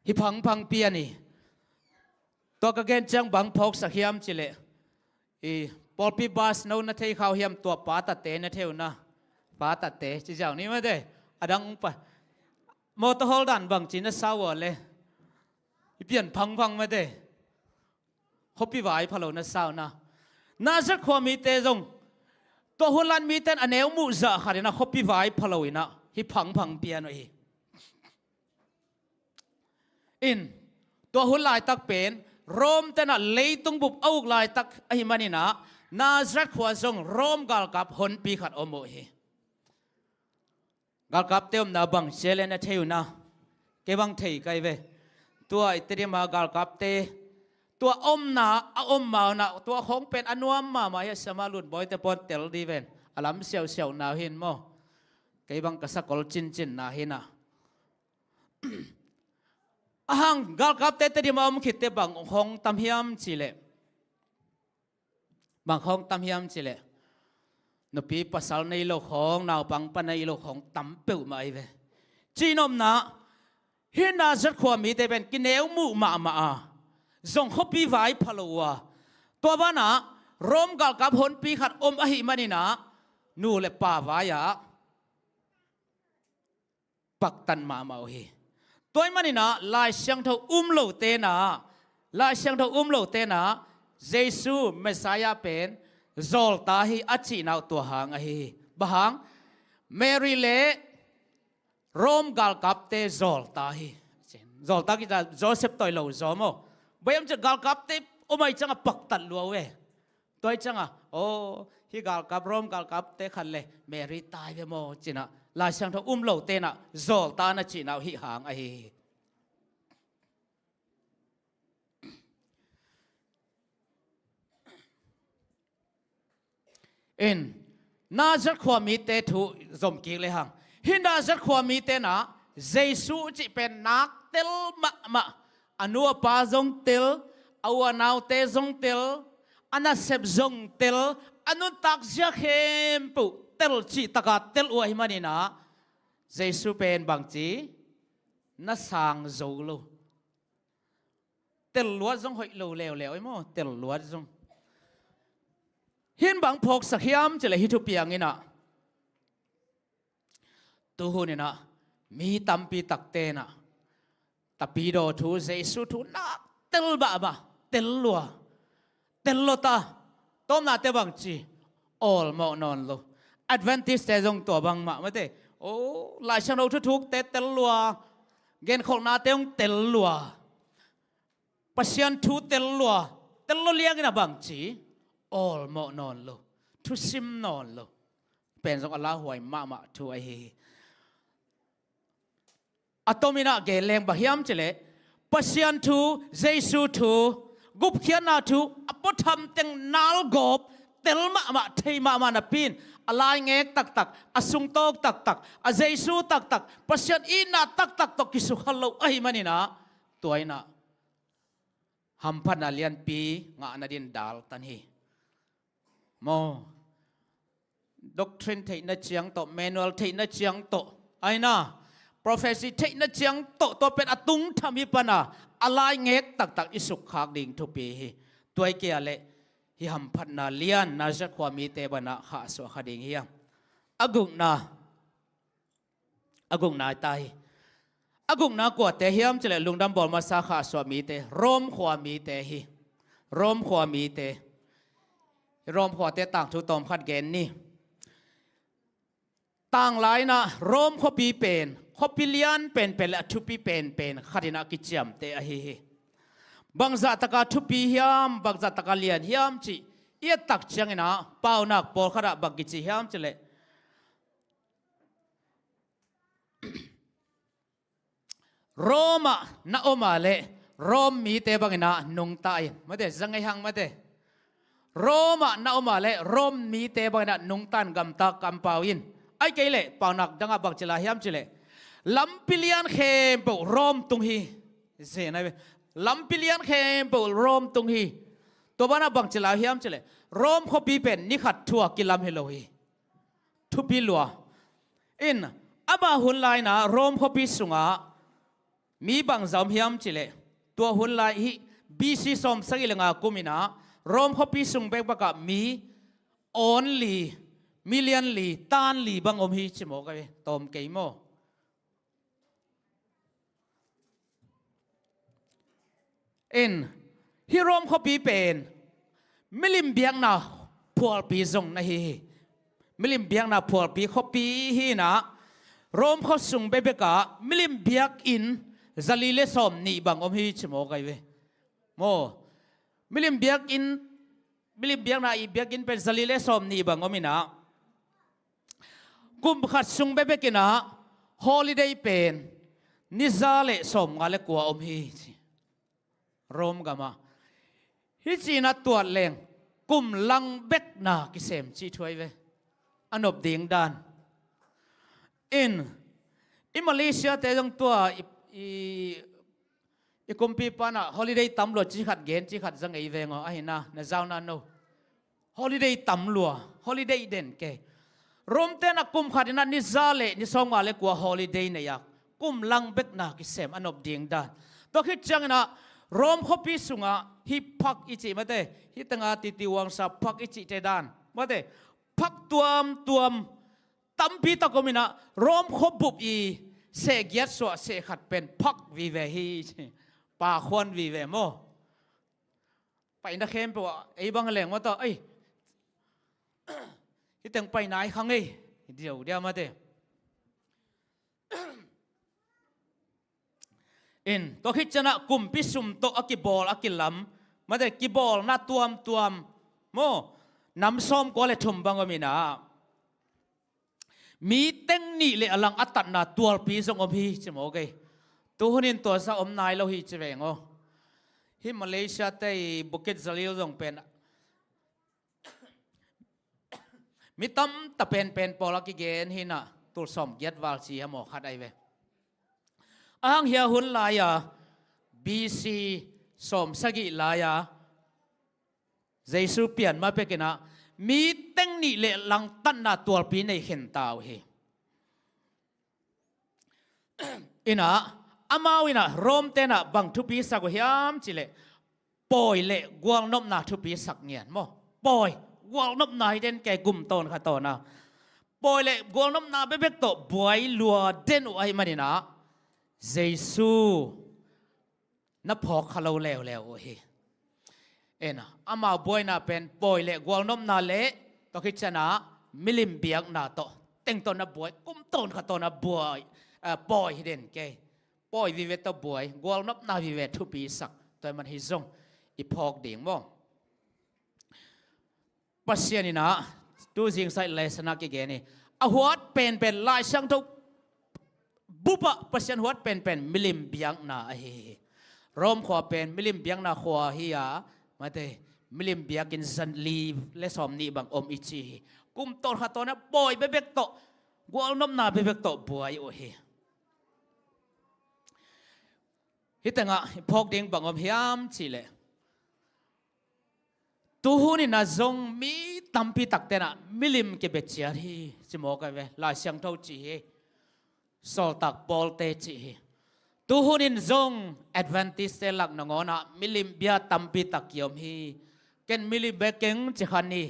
Hi phangphang pian hi. Tua ka gen ciang bang phawksak hiam cih leh, i pawlpi bus no na thei kha uh hiam, tua pa tate na thei uh na. Pa tate ci ziau ni mate. A dang pa motor hol dan bang ci na sa uh a le, i pian phangphang mate. Khuapi vai pha lo na sa uh na. Nazareth khua mite zong tua hun lai in mite in a neu muh zah khat in ah khuapi vai pha lo in ah hi phangphang pian uh hi. In tua hun laitak pen Rome te in ah leitung bup a uk laitak ahih manin ah Nazareth khua zong Rome galkap honpi khat om uh hi. Galkapte omna bang sia le na thei uh na. Kei bang thei kai ve. Tua i Tedim a galkapte, tua omna a om ma uh na, tua khawng pen a nuam mahmah hi a, siama Lun Bawi te pawn tel dih ven. A lam siausiau na uh hi in maw. Kei bang ka sakol cincin na hi in ah. Ahang galkapte Tedim a om khit teh bang khawng tam hiam cih leh, bang khawng tam hiam cih leh, nupi pasal nei lo khawng, naupang pa nei lo khawng tam peuhmah ahi ve. Cih nopna, hih Nazareth khua mite pen kineu muh mahmah a, zong khuapi vai pha lo uh a, tua banah Rome galkap honpi khat om ahih manin ah nu le pa vai-ah paktat mahmah uh hi. Tua ahih manin ah Lai Siangtho um lote in ah, Lai Siangtho um lote in ah Jesu Messiah pen zawlta hi a cihna uh tua hang ahi hi. Bang hang? Mary le Rome galkapte zawlta hi. Zawlta kita Joseph toih lo zaw maw. Bang hiam cih galkapte om ahih ciangah paktat lua uh e. Tua ahih ciangah, aw, hih galkap, Rome galkapte khat le Mary tai ve maw ci-in ah Lai Siangtho um lote in ah zawlta na cihna uh hih hang ahi hi. In, Nazareth khua mite thu zom kik le hang. Hih Nazareth khua mite in ah Jesu cih pen nak tel mahmah. A nu a pa zong tel, a u a naute zong tel, a nasep zong tel, a nuntak zia khempeuh tel cih taka tel uh ahih manin ah Jesu pen bangci na sang zo lo. Tel luat zong hoih lo leuleu ei maw, tel luat zong. Hih in bang phawksak hiam cih leh hih thupiang in ah, tuhun in ah mi tampi takte in ah Tapidaw thu, Jesu thu nak tel mahmah, tel lua, tel lua ta. Tawpnate bang ci? Awlmawh nawn lo. Adventist-te zong tua bangmah mate. O, Lai Siangtho thuthukte tel lua, genkholhnate hong tel lua, Pasian thu tel lua, tel lua liang in ah bang ci? Awlmawh nawn lo, thusim nawn lo. Pen zong a lauhuai mahmah thu ahi hi. A tom in ah gen leng bang hiam cih leh, Pasian thu, Jesu thu, gupkhiatna thu, a puatham teng nalgawp, tel mahmah, thei mahmah napi in, a laingek taktak, a sungtawk taktak, a Jesu taktak, Pasian itna taktak tawh kisukha lo ahih manin ah, tua in ah hamphatna lianpi ngah nadin daltan hi. Maw, doctrine theihna ciang tawh, manual theihna ciang tawh, aina, prophecy theihna ciang tawh, tua pen a tungtham hi pan a, a laingek taktak i sukkhak ding thupi hi. Tua hi kei leh hih hamphatna lian Nazareth khua mite bang in ah khahsuah kha ding hi hang. A gukna, a gukna hi ta hi. A gukna kuate hiam cih leh lungdam bawl masa khahsuah mite, Rome khua mite hi. Rome khua mite. Rome khuate tangthu tawmkhat gen ni. Tanglai in ah Rome khuapi pen khuapi lian penpen leh a thupi penpen khat in ah kiciamteh ahi hi. Bangzah taka thupi hiam, bangzah taka lian hiam cih i et tak ciangin ah, paunak pawlkhat ah bang kici hiam cih leh, Rome ah na om a leh Rome mite bang in ah nungta in, mate, za ngei hang mate. Rome ah na om a leh Rome mite bang in ah nungta in, gamta, kampau in. Ahih kei leh paunak dang ah bang ci lai hiam cih leh, lampi lian khempeuh Rome tung hi. Zen ahi ve. Lampi lian khempeuh Rome tung hi. Tua banah bang ci lai hiam cih leh, Rome khuapi pen ni khat thu a kilam hi lo hi. Thupi lua. In, ama hun lai in ah Rome khuapi sungah mi bangzah om hiam cih leh, tua hun lai hih B C sawmsagih leh nga kum in ah Rome khuapi sung bekbek ah mi awn li, million li, tan li bang om hi ci maw, ka ve, tawm kei maw? In, hih Rome khuapi pen milim biakna phualpi zong na hi hi. Milim biakna phualpi khuapi hi in ah, Rome khua sung bekbek ah milim biakinn zali leh sawmnih bang om hi ci maw, ka ve. Maw, milim biakinn, milim biakna i biakinn pen zali leh sawmnih bang om in ah, kum khat sung bekbek in ah holiday pen ni za leh sawmnga leh kua om hi ci. Rome gam ah. Hih ci in ah tuat leng kum lang bek na kisem cih thu ahi ve. A nop ding dan. In, i Malaysia-te zong tua i, i, i kumpipa in ah holiday tam lua cih khat gen, cih khat za ngei veng aw, ahi na, na zau na no. Holiday tam lua, holiday den kei. Rome-te in ah kum khat in ah ni za leh ni sawmnga leh kua holiday nei a, kum lang bek na kisem, a nop ding dan. Tua khit ciangin ah Rome khuapi sungah hih park i cih mate, hih tengah titi uangsa park i cihte dan mate, park tuamtuam tampi tak om in ah, Rome khuabup i seh giat suah seh khat pen park vive hi. Pakhuan vive maw. Paina khempeuh ah, ei bang leng mataw, ei, hih teng paina i khang ei, hi diaudiau mate. In, tua khit ciangin ah kumpi sum tawh a kibawl, a kilam mate, kibawlna tuamtuam maw, nam sawmkua leh thum bang om in ah, mi teng nih leh a lang a tatna tualpi zong om hi ci maw, kei. Tuhun in tua zah om nai lo hi ci veng aw. Hih Malaysia-te i Bukit Jalil zong pen mi tamta penpen pawl a kigen hi in ah, tul sawmgiat val ci a maw, khat ahi ve. Ahang hia hun lai-a, B C sawmsagih lai-a Jesu pian ma pek in ah, mi teng nih leh lang tatna tualpi nei khin ta uh hi. In ah, Amau in ah Rom ten ah bang thupi sak uh hiam cih leh, pawi le gualnopna thupi sak ngian maw. Pawi, gualnopna hi den kei, gum tawn kha tawn a. Pawi le gualnopna bekbek tawh buai lua den uh ahih manin ah Jesu na phawk kha lo leuleu uh hi. En ah, amau buaina pen pawi le gualnopna le, tua khit ciang ah milim biakna tawh teng tawh na buai, gum tawn kha tawn a buai, eh, pawi hi den kei. Pawi vive tawh buai, gualnopna vive thupi sak, tua ahih man hi zong i phawk ding maw. Pasian in ah tu zingsang lesson ah kigen hi. A huat penpen, Lai Siangtho bup ah Pasian huat penpen milim biakna ahi hi. Rom khua pen milim biakna khua hi a, mate, milim biakinn zali le sawmnih bang om i ci hi. Gum tawn kha tawn a pawi bekbek tawh, gualnopna bekbek tawh buai uh hi. Hih teng ah i phawk ding bang om hiam cih leh, tu hun in ah zong mi tampi tak ten ah milim kibia ciat hi, ci mawk a ve, Lai Siangtho ci hi. Sawltak Paul te ci hi. Tu hun in zong Adventist te lak nangawn ah milim bia tampi tak kiom hi. Ken milim bia keng ci kha ni.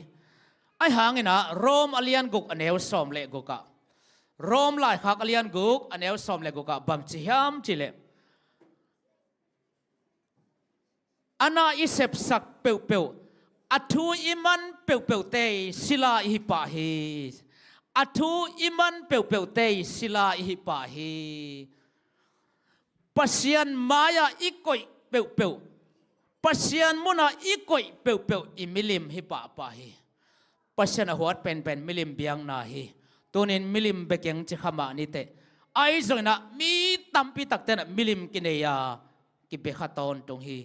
Ahih hangin ah Rom a lian guk a neu sawm le guk ah, Rom laikhak a lian guk a neu sawm le guk ah bang ci hiam cih leh, a na i sepsak peuhpeuh, a thu i man peuhpeuhte i sila i hi pah hi. A thu i man peuhpeuhte i sila i hi pah hi. Pasian mai-ah i koih peuhpeuh, Pasian munah i koih peuhpeuh i milim hi pahpah hi. Pasian a huat penpen milim biakna hi. Tunin milim bia keng ci kha mah ni teh, ahi zongin ah mi tampi tak ten ah milim kinei a, kibia kha tawntung hi.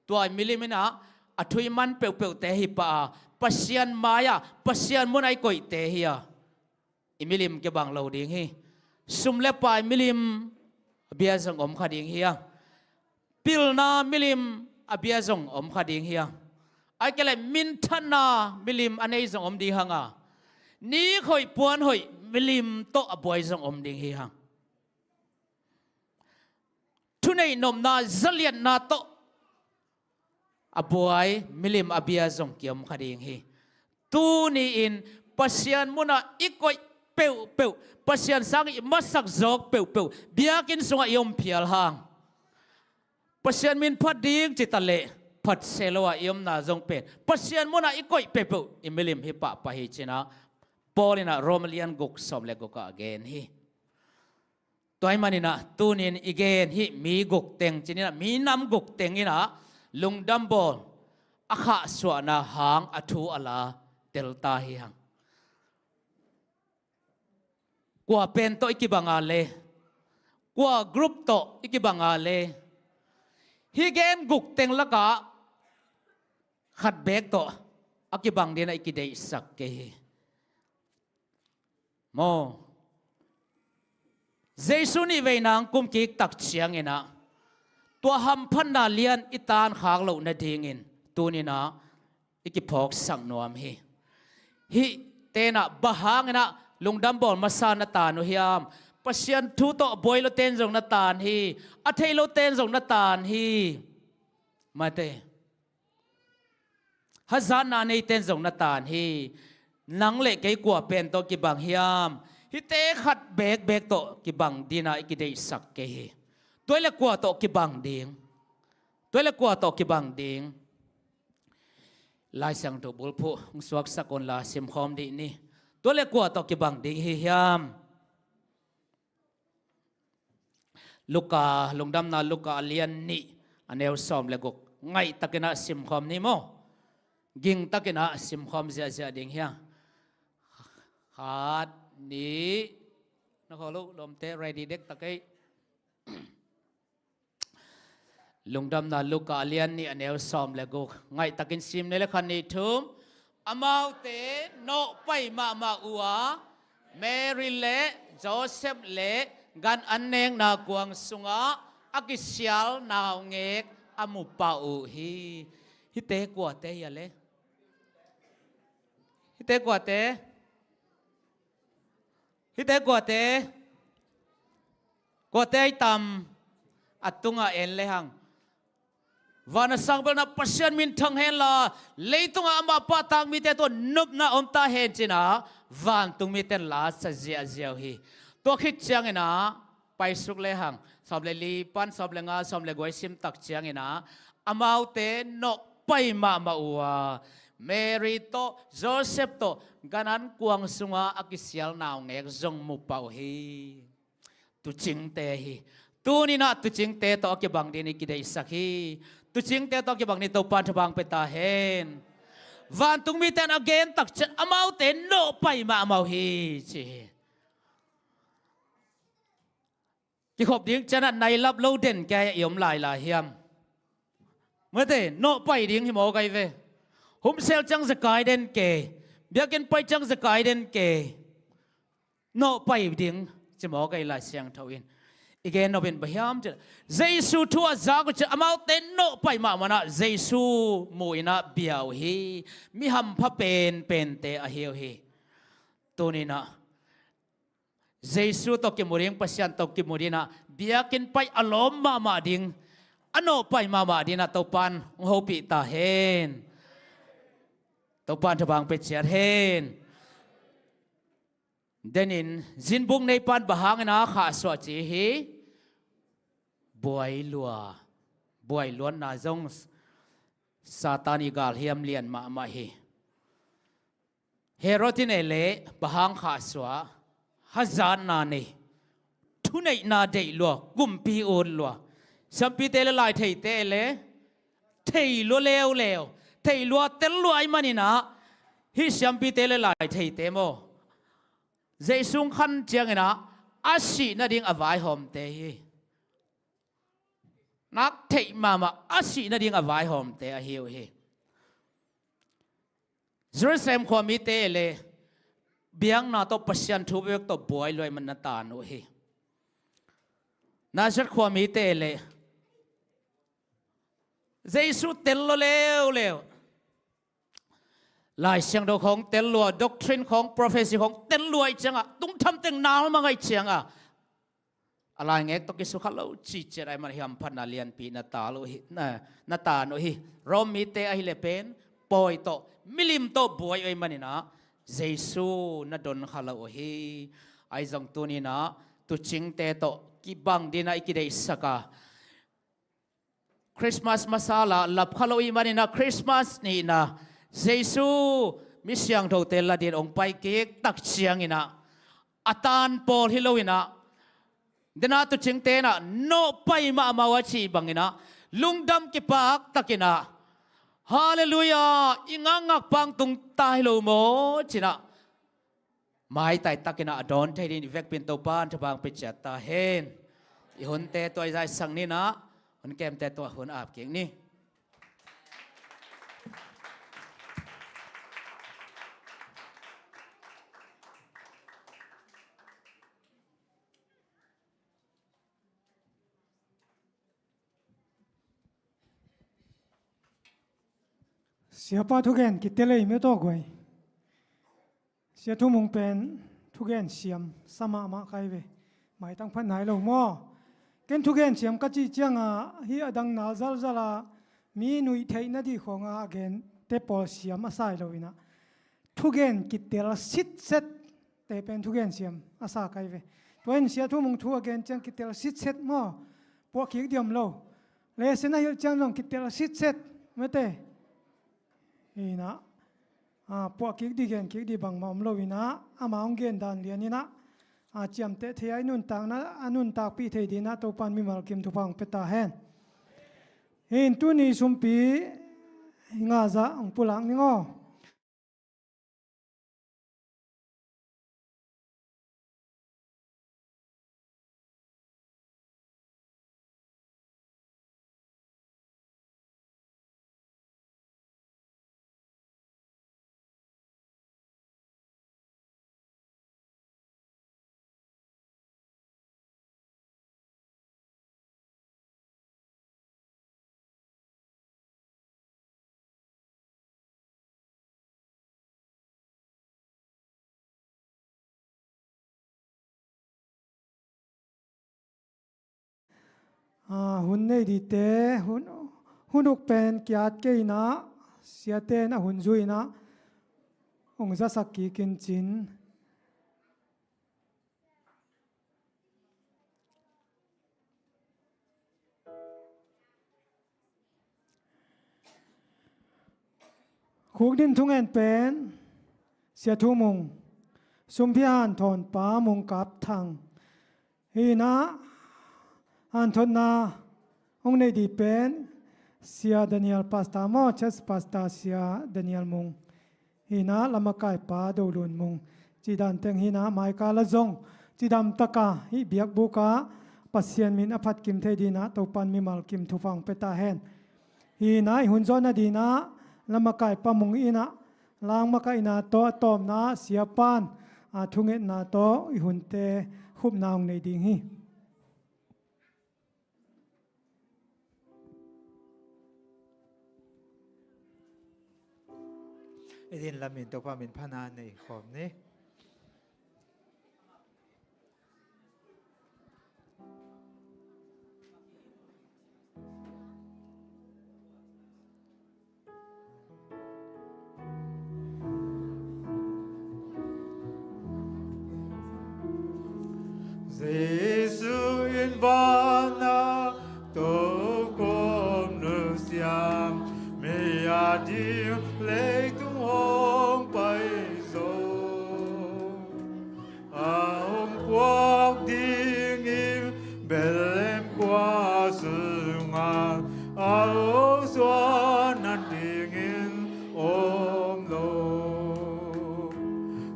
Tua i milim in ah a thu i man peuhpeuhte hi pah a, Pasian mai-ah, Pasian munah i koihte hi a, i milim kibang lo ding hi. Sum le pai milim a bia zong om kha ding hi a, pilna milim a bia zong om kha ding hi a, ahih kei leh minthanna milim a nei zong om ding hang a, nik hoih puan hoih milim tawh a buai zong om ding hi hang. Thuneih nopna, zaliatna tawh a buai milim a bia zong kiom kha ding hi. Tuni-in Pasian munah i koih peuhpeuh, Pasian sang i masak zawk peuhpeuh, biakinn sungah i om phial hang, Pasian min phat ding ci ta leh phat se lo a i omna zong pen, Pasian munah i koih peuhpeuh i milim hi pahpah hi ci-in ah Paul in ah Rom a lian guk sawm le guk ah a gen hi. Tua ahih manin ah tunin i gen hih mi guk teng ci-in ah, mi nam guk teng in ah lungdam bawl, a khahsuahna hang a thu a la tel ta hi hang. Kua pen tawh i kibang a le, kua group tawh i kibang a le, hih gen guk teng lakah khat beek tawh a kibang dingin ah i kideihsak kei hi. Maw, Jesu nih veina hong kum kik tak ciangin ah tua hamphatna lian i taan khak loh nadingin tuni-in ah i kiphawksak nuam hi. Hih ten ah bang hangin ah lungdam bawl masa na taan uh hiam? Pasian thu tawh a buai lo ten zong na taan hi. A thei lo ten zong na taan hi. Mate. Hazatna nei ten zong na taan hi. Nang le kei kua pen tawh kibang hiam? Hihte khat bekbek tawh kibang dingin ah i kideihsak kei hi. Tua hi leh kua tawh kibang ding? Tua hi leh kua tawh kibang ding? Lai Siangtho bulphuh hong suaksak un la, simkhawm dih ni. Tua hi leh kua tawh kibang ding hi hiam? Luka, Lungdamna Luka a lian nih, a neu sawm le guk. Ngaihtakin ah simkhawm ni maw. Gingtakin ah simkhawm ziahziah ding hi hang. Khat, nih, na khawl uh lawmte, ready dektak ei. Lungdamna Luka a lian nih, a neu sawm le guk. Ngaihtakin sim ni le, khat, nih, thum. Amaute nawhpai mahmah uh a, Mary le Joseph le gan an nekna kuang sungah a kisial naungek a mu pah uh hi. Hihte kuate hi a le? Hihte kuate? Hihte kuate? Kuate ahi tam? a tungah en lehang, van a sang belna Pasian minthang henla, leitungah amah pahtak mite tawh nopna om ta hen ci-in ah, vantung mite in la sa ziahziah uh hi. Tua khit ciangin ah, paisuk lehang, sawm le li pan sawm le nga, sawm le guk i sim tak ciangin ah, amaute nawhpai mahmah uh a, Mary tawh Joseph tawh gan an kuang sungah a kisial naungek zong mu pah uh hi. Tuucingte hi. Tuni-in ah tuucingte tawh a kibang dingin i kideihsak hi. Tuucingte tawh a kibang dingin Topa'n thupha hong pia ta hen. Vantung mite in a gen tak ciang amaute nawhpai mahmah uh hi, ci hi. Kikhop ding ciangin ah nai lap lo den kei a i om lailai hiam? Mate, nawhpai ding hi mawk ahi ve. Home cell ciang zekai den kei. Biakinn pai ciang zekai den kei. Nawhpai ding ci mawk ahi, Lai Siangtho in. I gen nop in bang hiam cih leh, Jesu thu a zak uh ciang amaute nawhpai mahmah in ah Jesu mu-in ah bia uh hi. Mi hampha penpente ahi uh hi. Tuni-in ah Jesu tawh kimu ding, Pasian tawh kimu dingin ah biakinn pai a lawm mahmah ding, a nawhpai mahmah dingin ah Topa'n hong hopih ta hen. Topa'n thupha hong pia ciat hen. Denin, zinbuk neipa'n bang hangin ah khahsuah ci hi. Buai lua. Buai luatna zong Satan i galhiam lian mahmah hi. Herod in e leh bang hang khahsuah, hazatna nei, thuneihna deih lua, kumpi ut lua. Siampite le laitheite e leh thei lua leuleu, thei lua tel lua ahih manin ah, hih siampite le laitheite maw, Jesu hong khan ciangin ah a sih nading a vaihawmte hi. Nak theih mahmah a sih nading a vaihawmte ahi uh hi. Jerusalem khua mite e leh biakna tawh Pasian thu bek tawh buai lua ahih manin a tan uh hi. Nazareth khua mite e leh Jesu tel lua leuleu. Lai Siangtho khawng tel lua, doctrine khawng, prophecy khawng tel lua ahih ciangah, tungtham teng nalmang ahih ciangah, a laingek tawh kisukha lo cihciat ahih manin hamphatna lianpi na tan uh hi, na, na tan uh hi. Rom mite ahih leh pen pawi tawh, milim tawh buai uh ahih manin ah Jesu na donkha lo uh hi. Ahi zong tuni-in ah tuucingte tawh kibang dingin ah i kideihsak a, Christmas masa la lap kha lo ahih manin ah Christmas nihna Jesu mi siangthote la dingin hong pai kik tak ciangin ah, a tan pawl hi loin ah, den a tuucingte in ah nawhpai mahmah uh a cih bangin ah, lungdam kipak takin ah, Halleluiah, i ngakngak pang tung ta hi lo maw ci-in ah, maitai takin ah a dawn thei dingin i vekpi-in Topa'n thupha hong pia ciat ta hen. I hunte tua i zaisak ni in ah, hun kemte tua hun ap kik ni. Siapa thugen kitel ei mia tawh guai. Sia Thu Mung pen thugen siam sa mahmah ka hi ve. Maitang phat nai lo maw? Ken thugen siam ka cih ciangah hih a dang nal zalzal a, mi nuih theih nading khawngah a gente pawl siam a sa hi loin ah, thugen kitel sitset te pen thugen siam a sa ka hi ve. Tua in Sia Thu Mung thu a gen ciang kitel sitset maw? Puah kik ding om lo. Lesson a hilh ciang zong kitel sitset mate. Hi in ah, a, puah kik ding, gen kik ding bangmah om loin ah, amah hong gen dan lianin ah, a, ciamteh thei a, i nuntakna a nuntakpih thei dingin ah Topa'n mimal kim thupha hong pia ta hen. Hi in tuni sumpi i ngah zah hong pulak ning aw. Hun nei dite hun, hun uk pen kiat kei in ah, siate in a hun zui in ah hong zasak kik in cin. Khukdin thungen pen Sia Thu Mung, Sumphia Hanthawn pa Mung Kap Thang. Hi in ah hanthotna hong nei dih pen Sia Daniel Pastor maw, Church Pastor Sia Daniel Mung. Hi in ah lamakaipa Do Lun Mung. Cih dan teng hi in ah maika la zong cidam taka hih biakbuk ah Pasian min a phat kim thei dih in ah Topan mimal kim thupha hong pia ta hen. Hi in ah i hun zawhna dih in ah lamakaipa Mung in ah langmakaihna tawh a tawpna siapan a thungetna tawh i hunte khupna hong nei ding hi. I din lamin Topa min phatna nei khawm ni. Jesu in vana tokhom nusiam, mi a ding leitung hong pai zo. A hong puak dingin Bethlehem khua sungah a hong zuan nadingin om lo.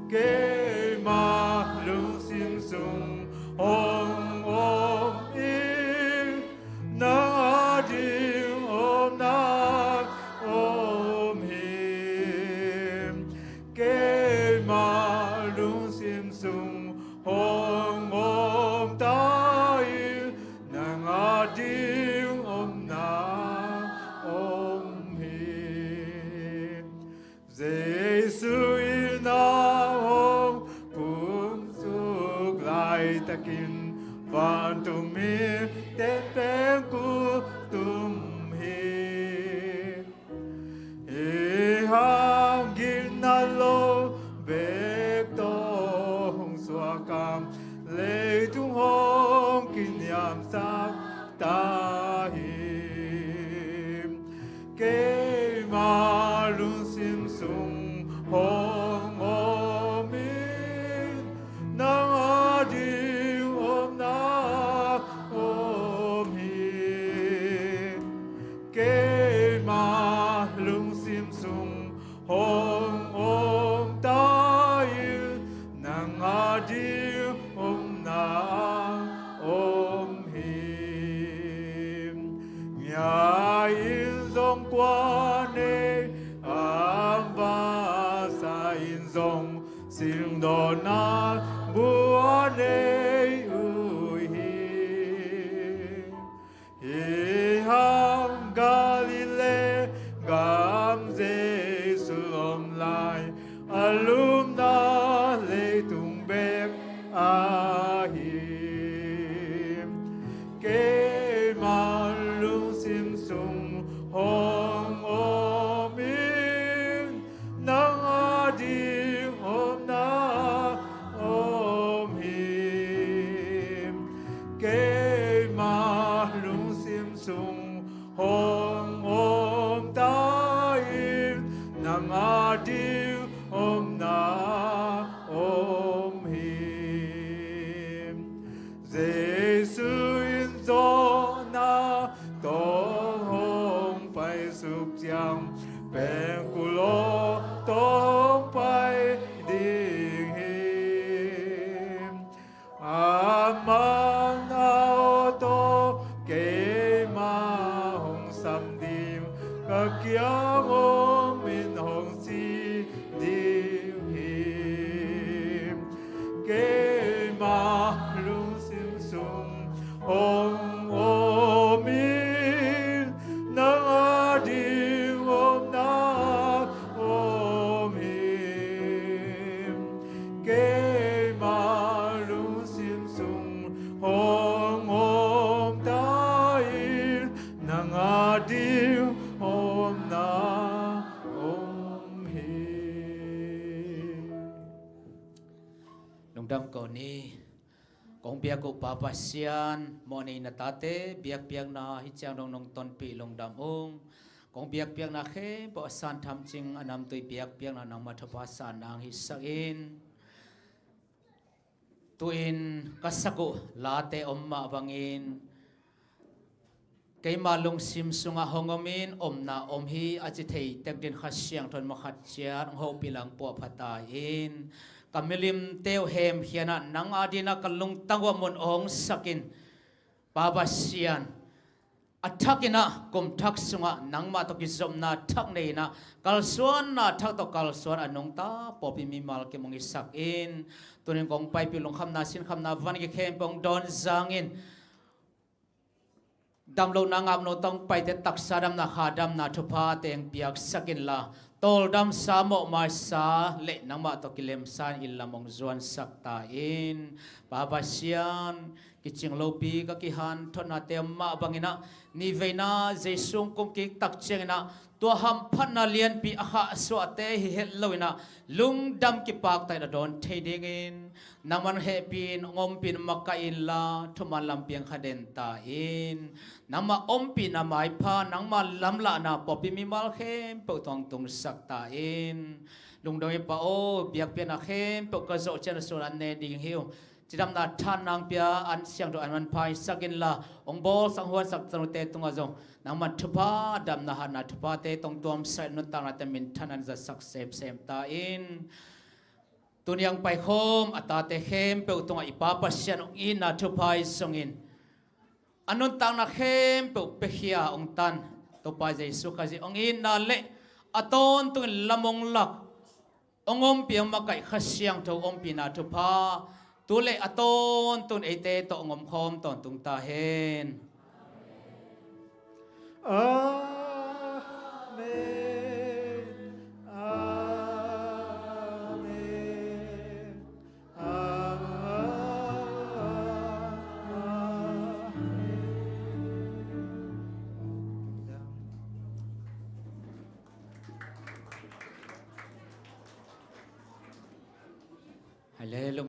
Keima lungsim sung hong om in, nang a ding omna om hi. Keima lungsim sung hong om ta in, nang a ding omna om hi. Jesu in a hong kumsuk laitakin vantung mite pen kul tum hi. Hi hang gina lo bek tawh hong suak a, leitung hong kiniamsak ta hi. Keima lungsim sung hong om in, nang a ding omna om hi. Keima lungsim sung hong om ta in, nang a ding omna om hi. Ngia in zong kua nei, a vasa in zong singdawna bua nei uh hi. Hi hang Galilee gam Jesu om lai, a lupna leitung bek ahi. Keima lungsim sung hong om in, nang a ding omna om hi. Keima lungsim sung hong om ta in, nang a ding omna om hi. Dam ko ni. Kong biak uh Pa Pasian, mawhnei na tate biakpiakna hi ciang dong nong tonpih lungdam ung. Kong biakpiakna khempeuh a san tham cing a namtui biakpiakna nangmah thupha san nang hisak in. Tu-in ka sak uh late om mah bangin keima lungsim sungah hong om in, omna om hi a ci thei tek din Kha Siangtho in mah khat ciat hong hopih lang puahpha ta in. Ka milimte uh hemkhia in ah nang adingin ah ka lungtang uh a mun hong sak in. Pa Pasian, a thak in ah kum thak sungah nangmah tawh kizopna thak nei in ah kalsuanna thak tawh kalsuan a nungta pawlpi mimal kim hong hisak in. Tu-in kong paipih lungkhamna sinkhamna van kikhempeuh hong dawn zang in. Damlohna ngapna tawh hong paite taksa damna kha damna thupha teng piaksak inla, tawldamsa mawhmaisa le nangmah tawh kilemsa in inn lam hong zuansak ta in. Pa Pasian, kicing lopi ka kihanthawnate mah bangin ah, nihveina Jesu hong kumkik tak ciangin ah tua hamphatna lianpi a khahsuahte hi het lo in ah, lungdam kipakta in a dawn thei dingin nangman hehpih in, hong ompih in, makaih inla, thuman lampi hong kha den ta in. Nangmah ompihna maipha, nangmah lamlahna pawlpi mimal khempeuh tungah tungsak ta in. Lungdam hi Pa aw, biakpiakna khempeuh ka zawh ciang a sun an ne ding hi uh. Cidamna thanna hong pia, an siangtho an manpha hisak inla, hong bawlsak huansak tanute tungah zong nangman thupha, damna hatna thuphate tong tuamsak in, nuntaknate minthan an zatsak semsem ta in. Tuni a hong paikhawm a tate khempeuh tungah i Pa Pasian hong itna thupha hi zongin, a nuntakna khempeuh piakhia hong tan Topa Jesu Khazih hong itna le a tawntungin lam hong lak, hong ompih, hong makaih Kha Siangtho ompihna thupha tu le a tawntungin eite tawh hong omkhawm tawntung ta hen. Amen. Amen. Amen. Halleluiah.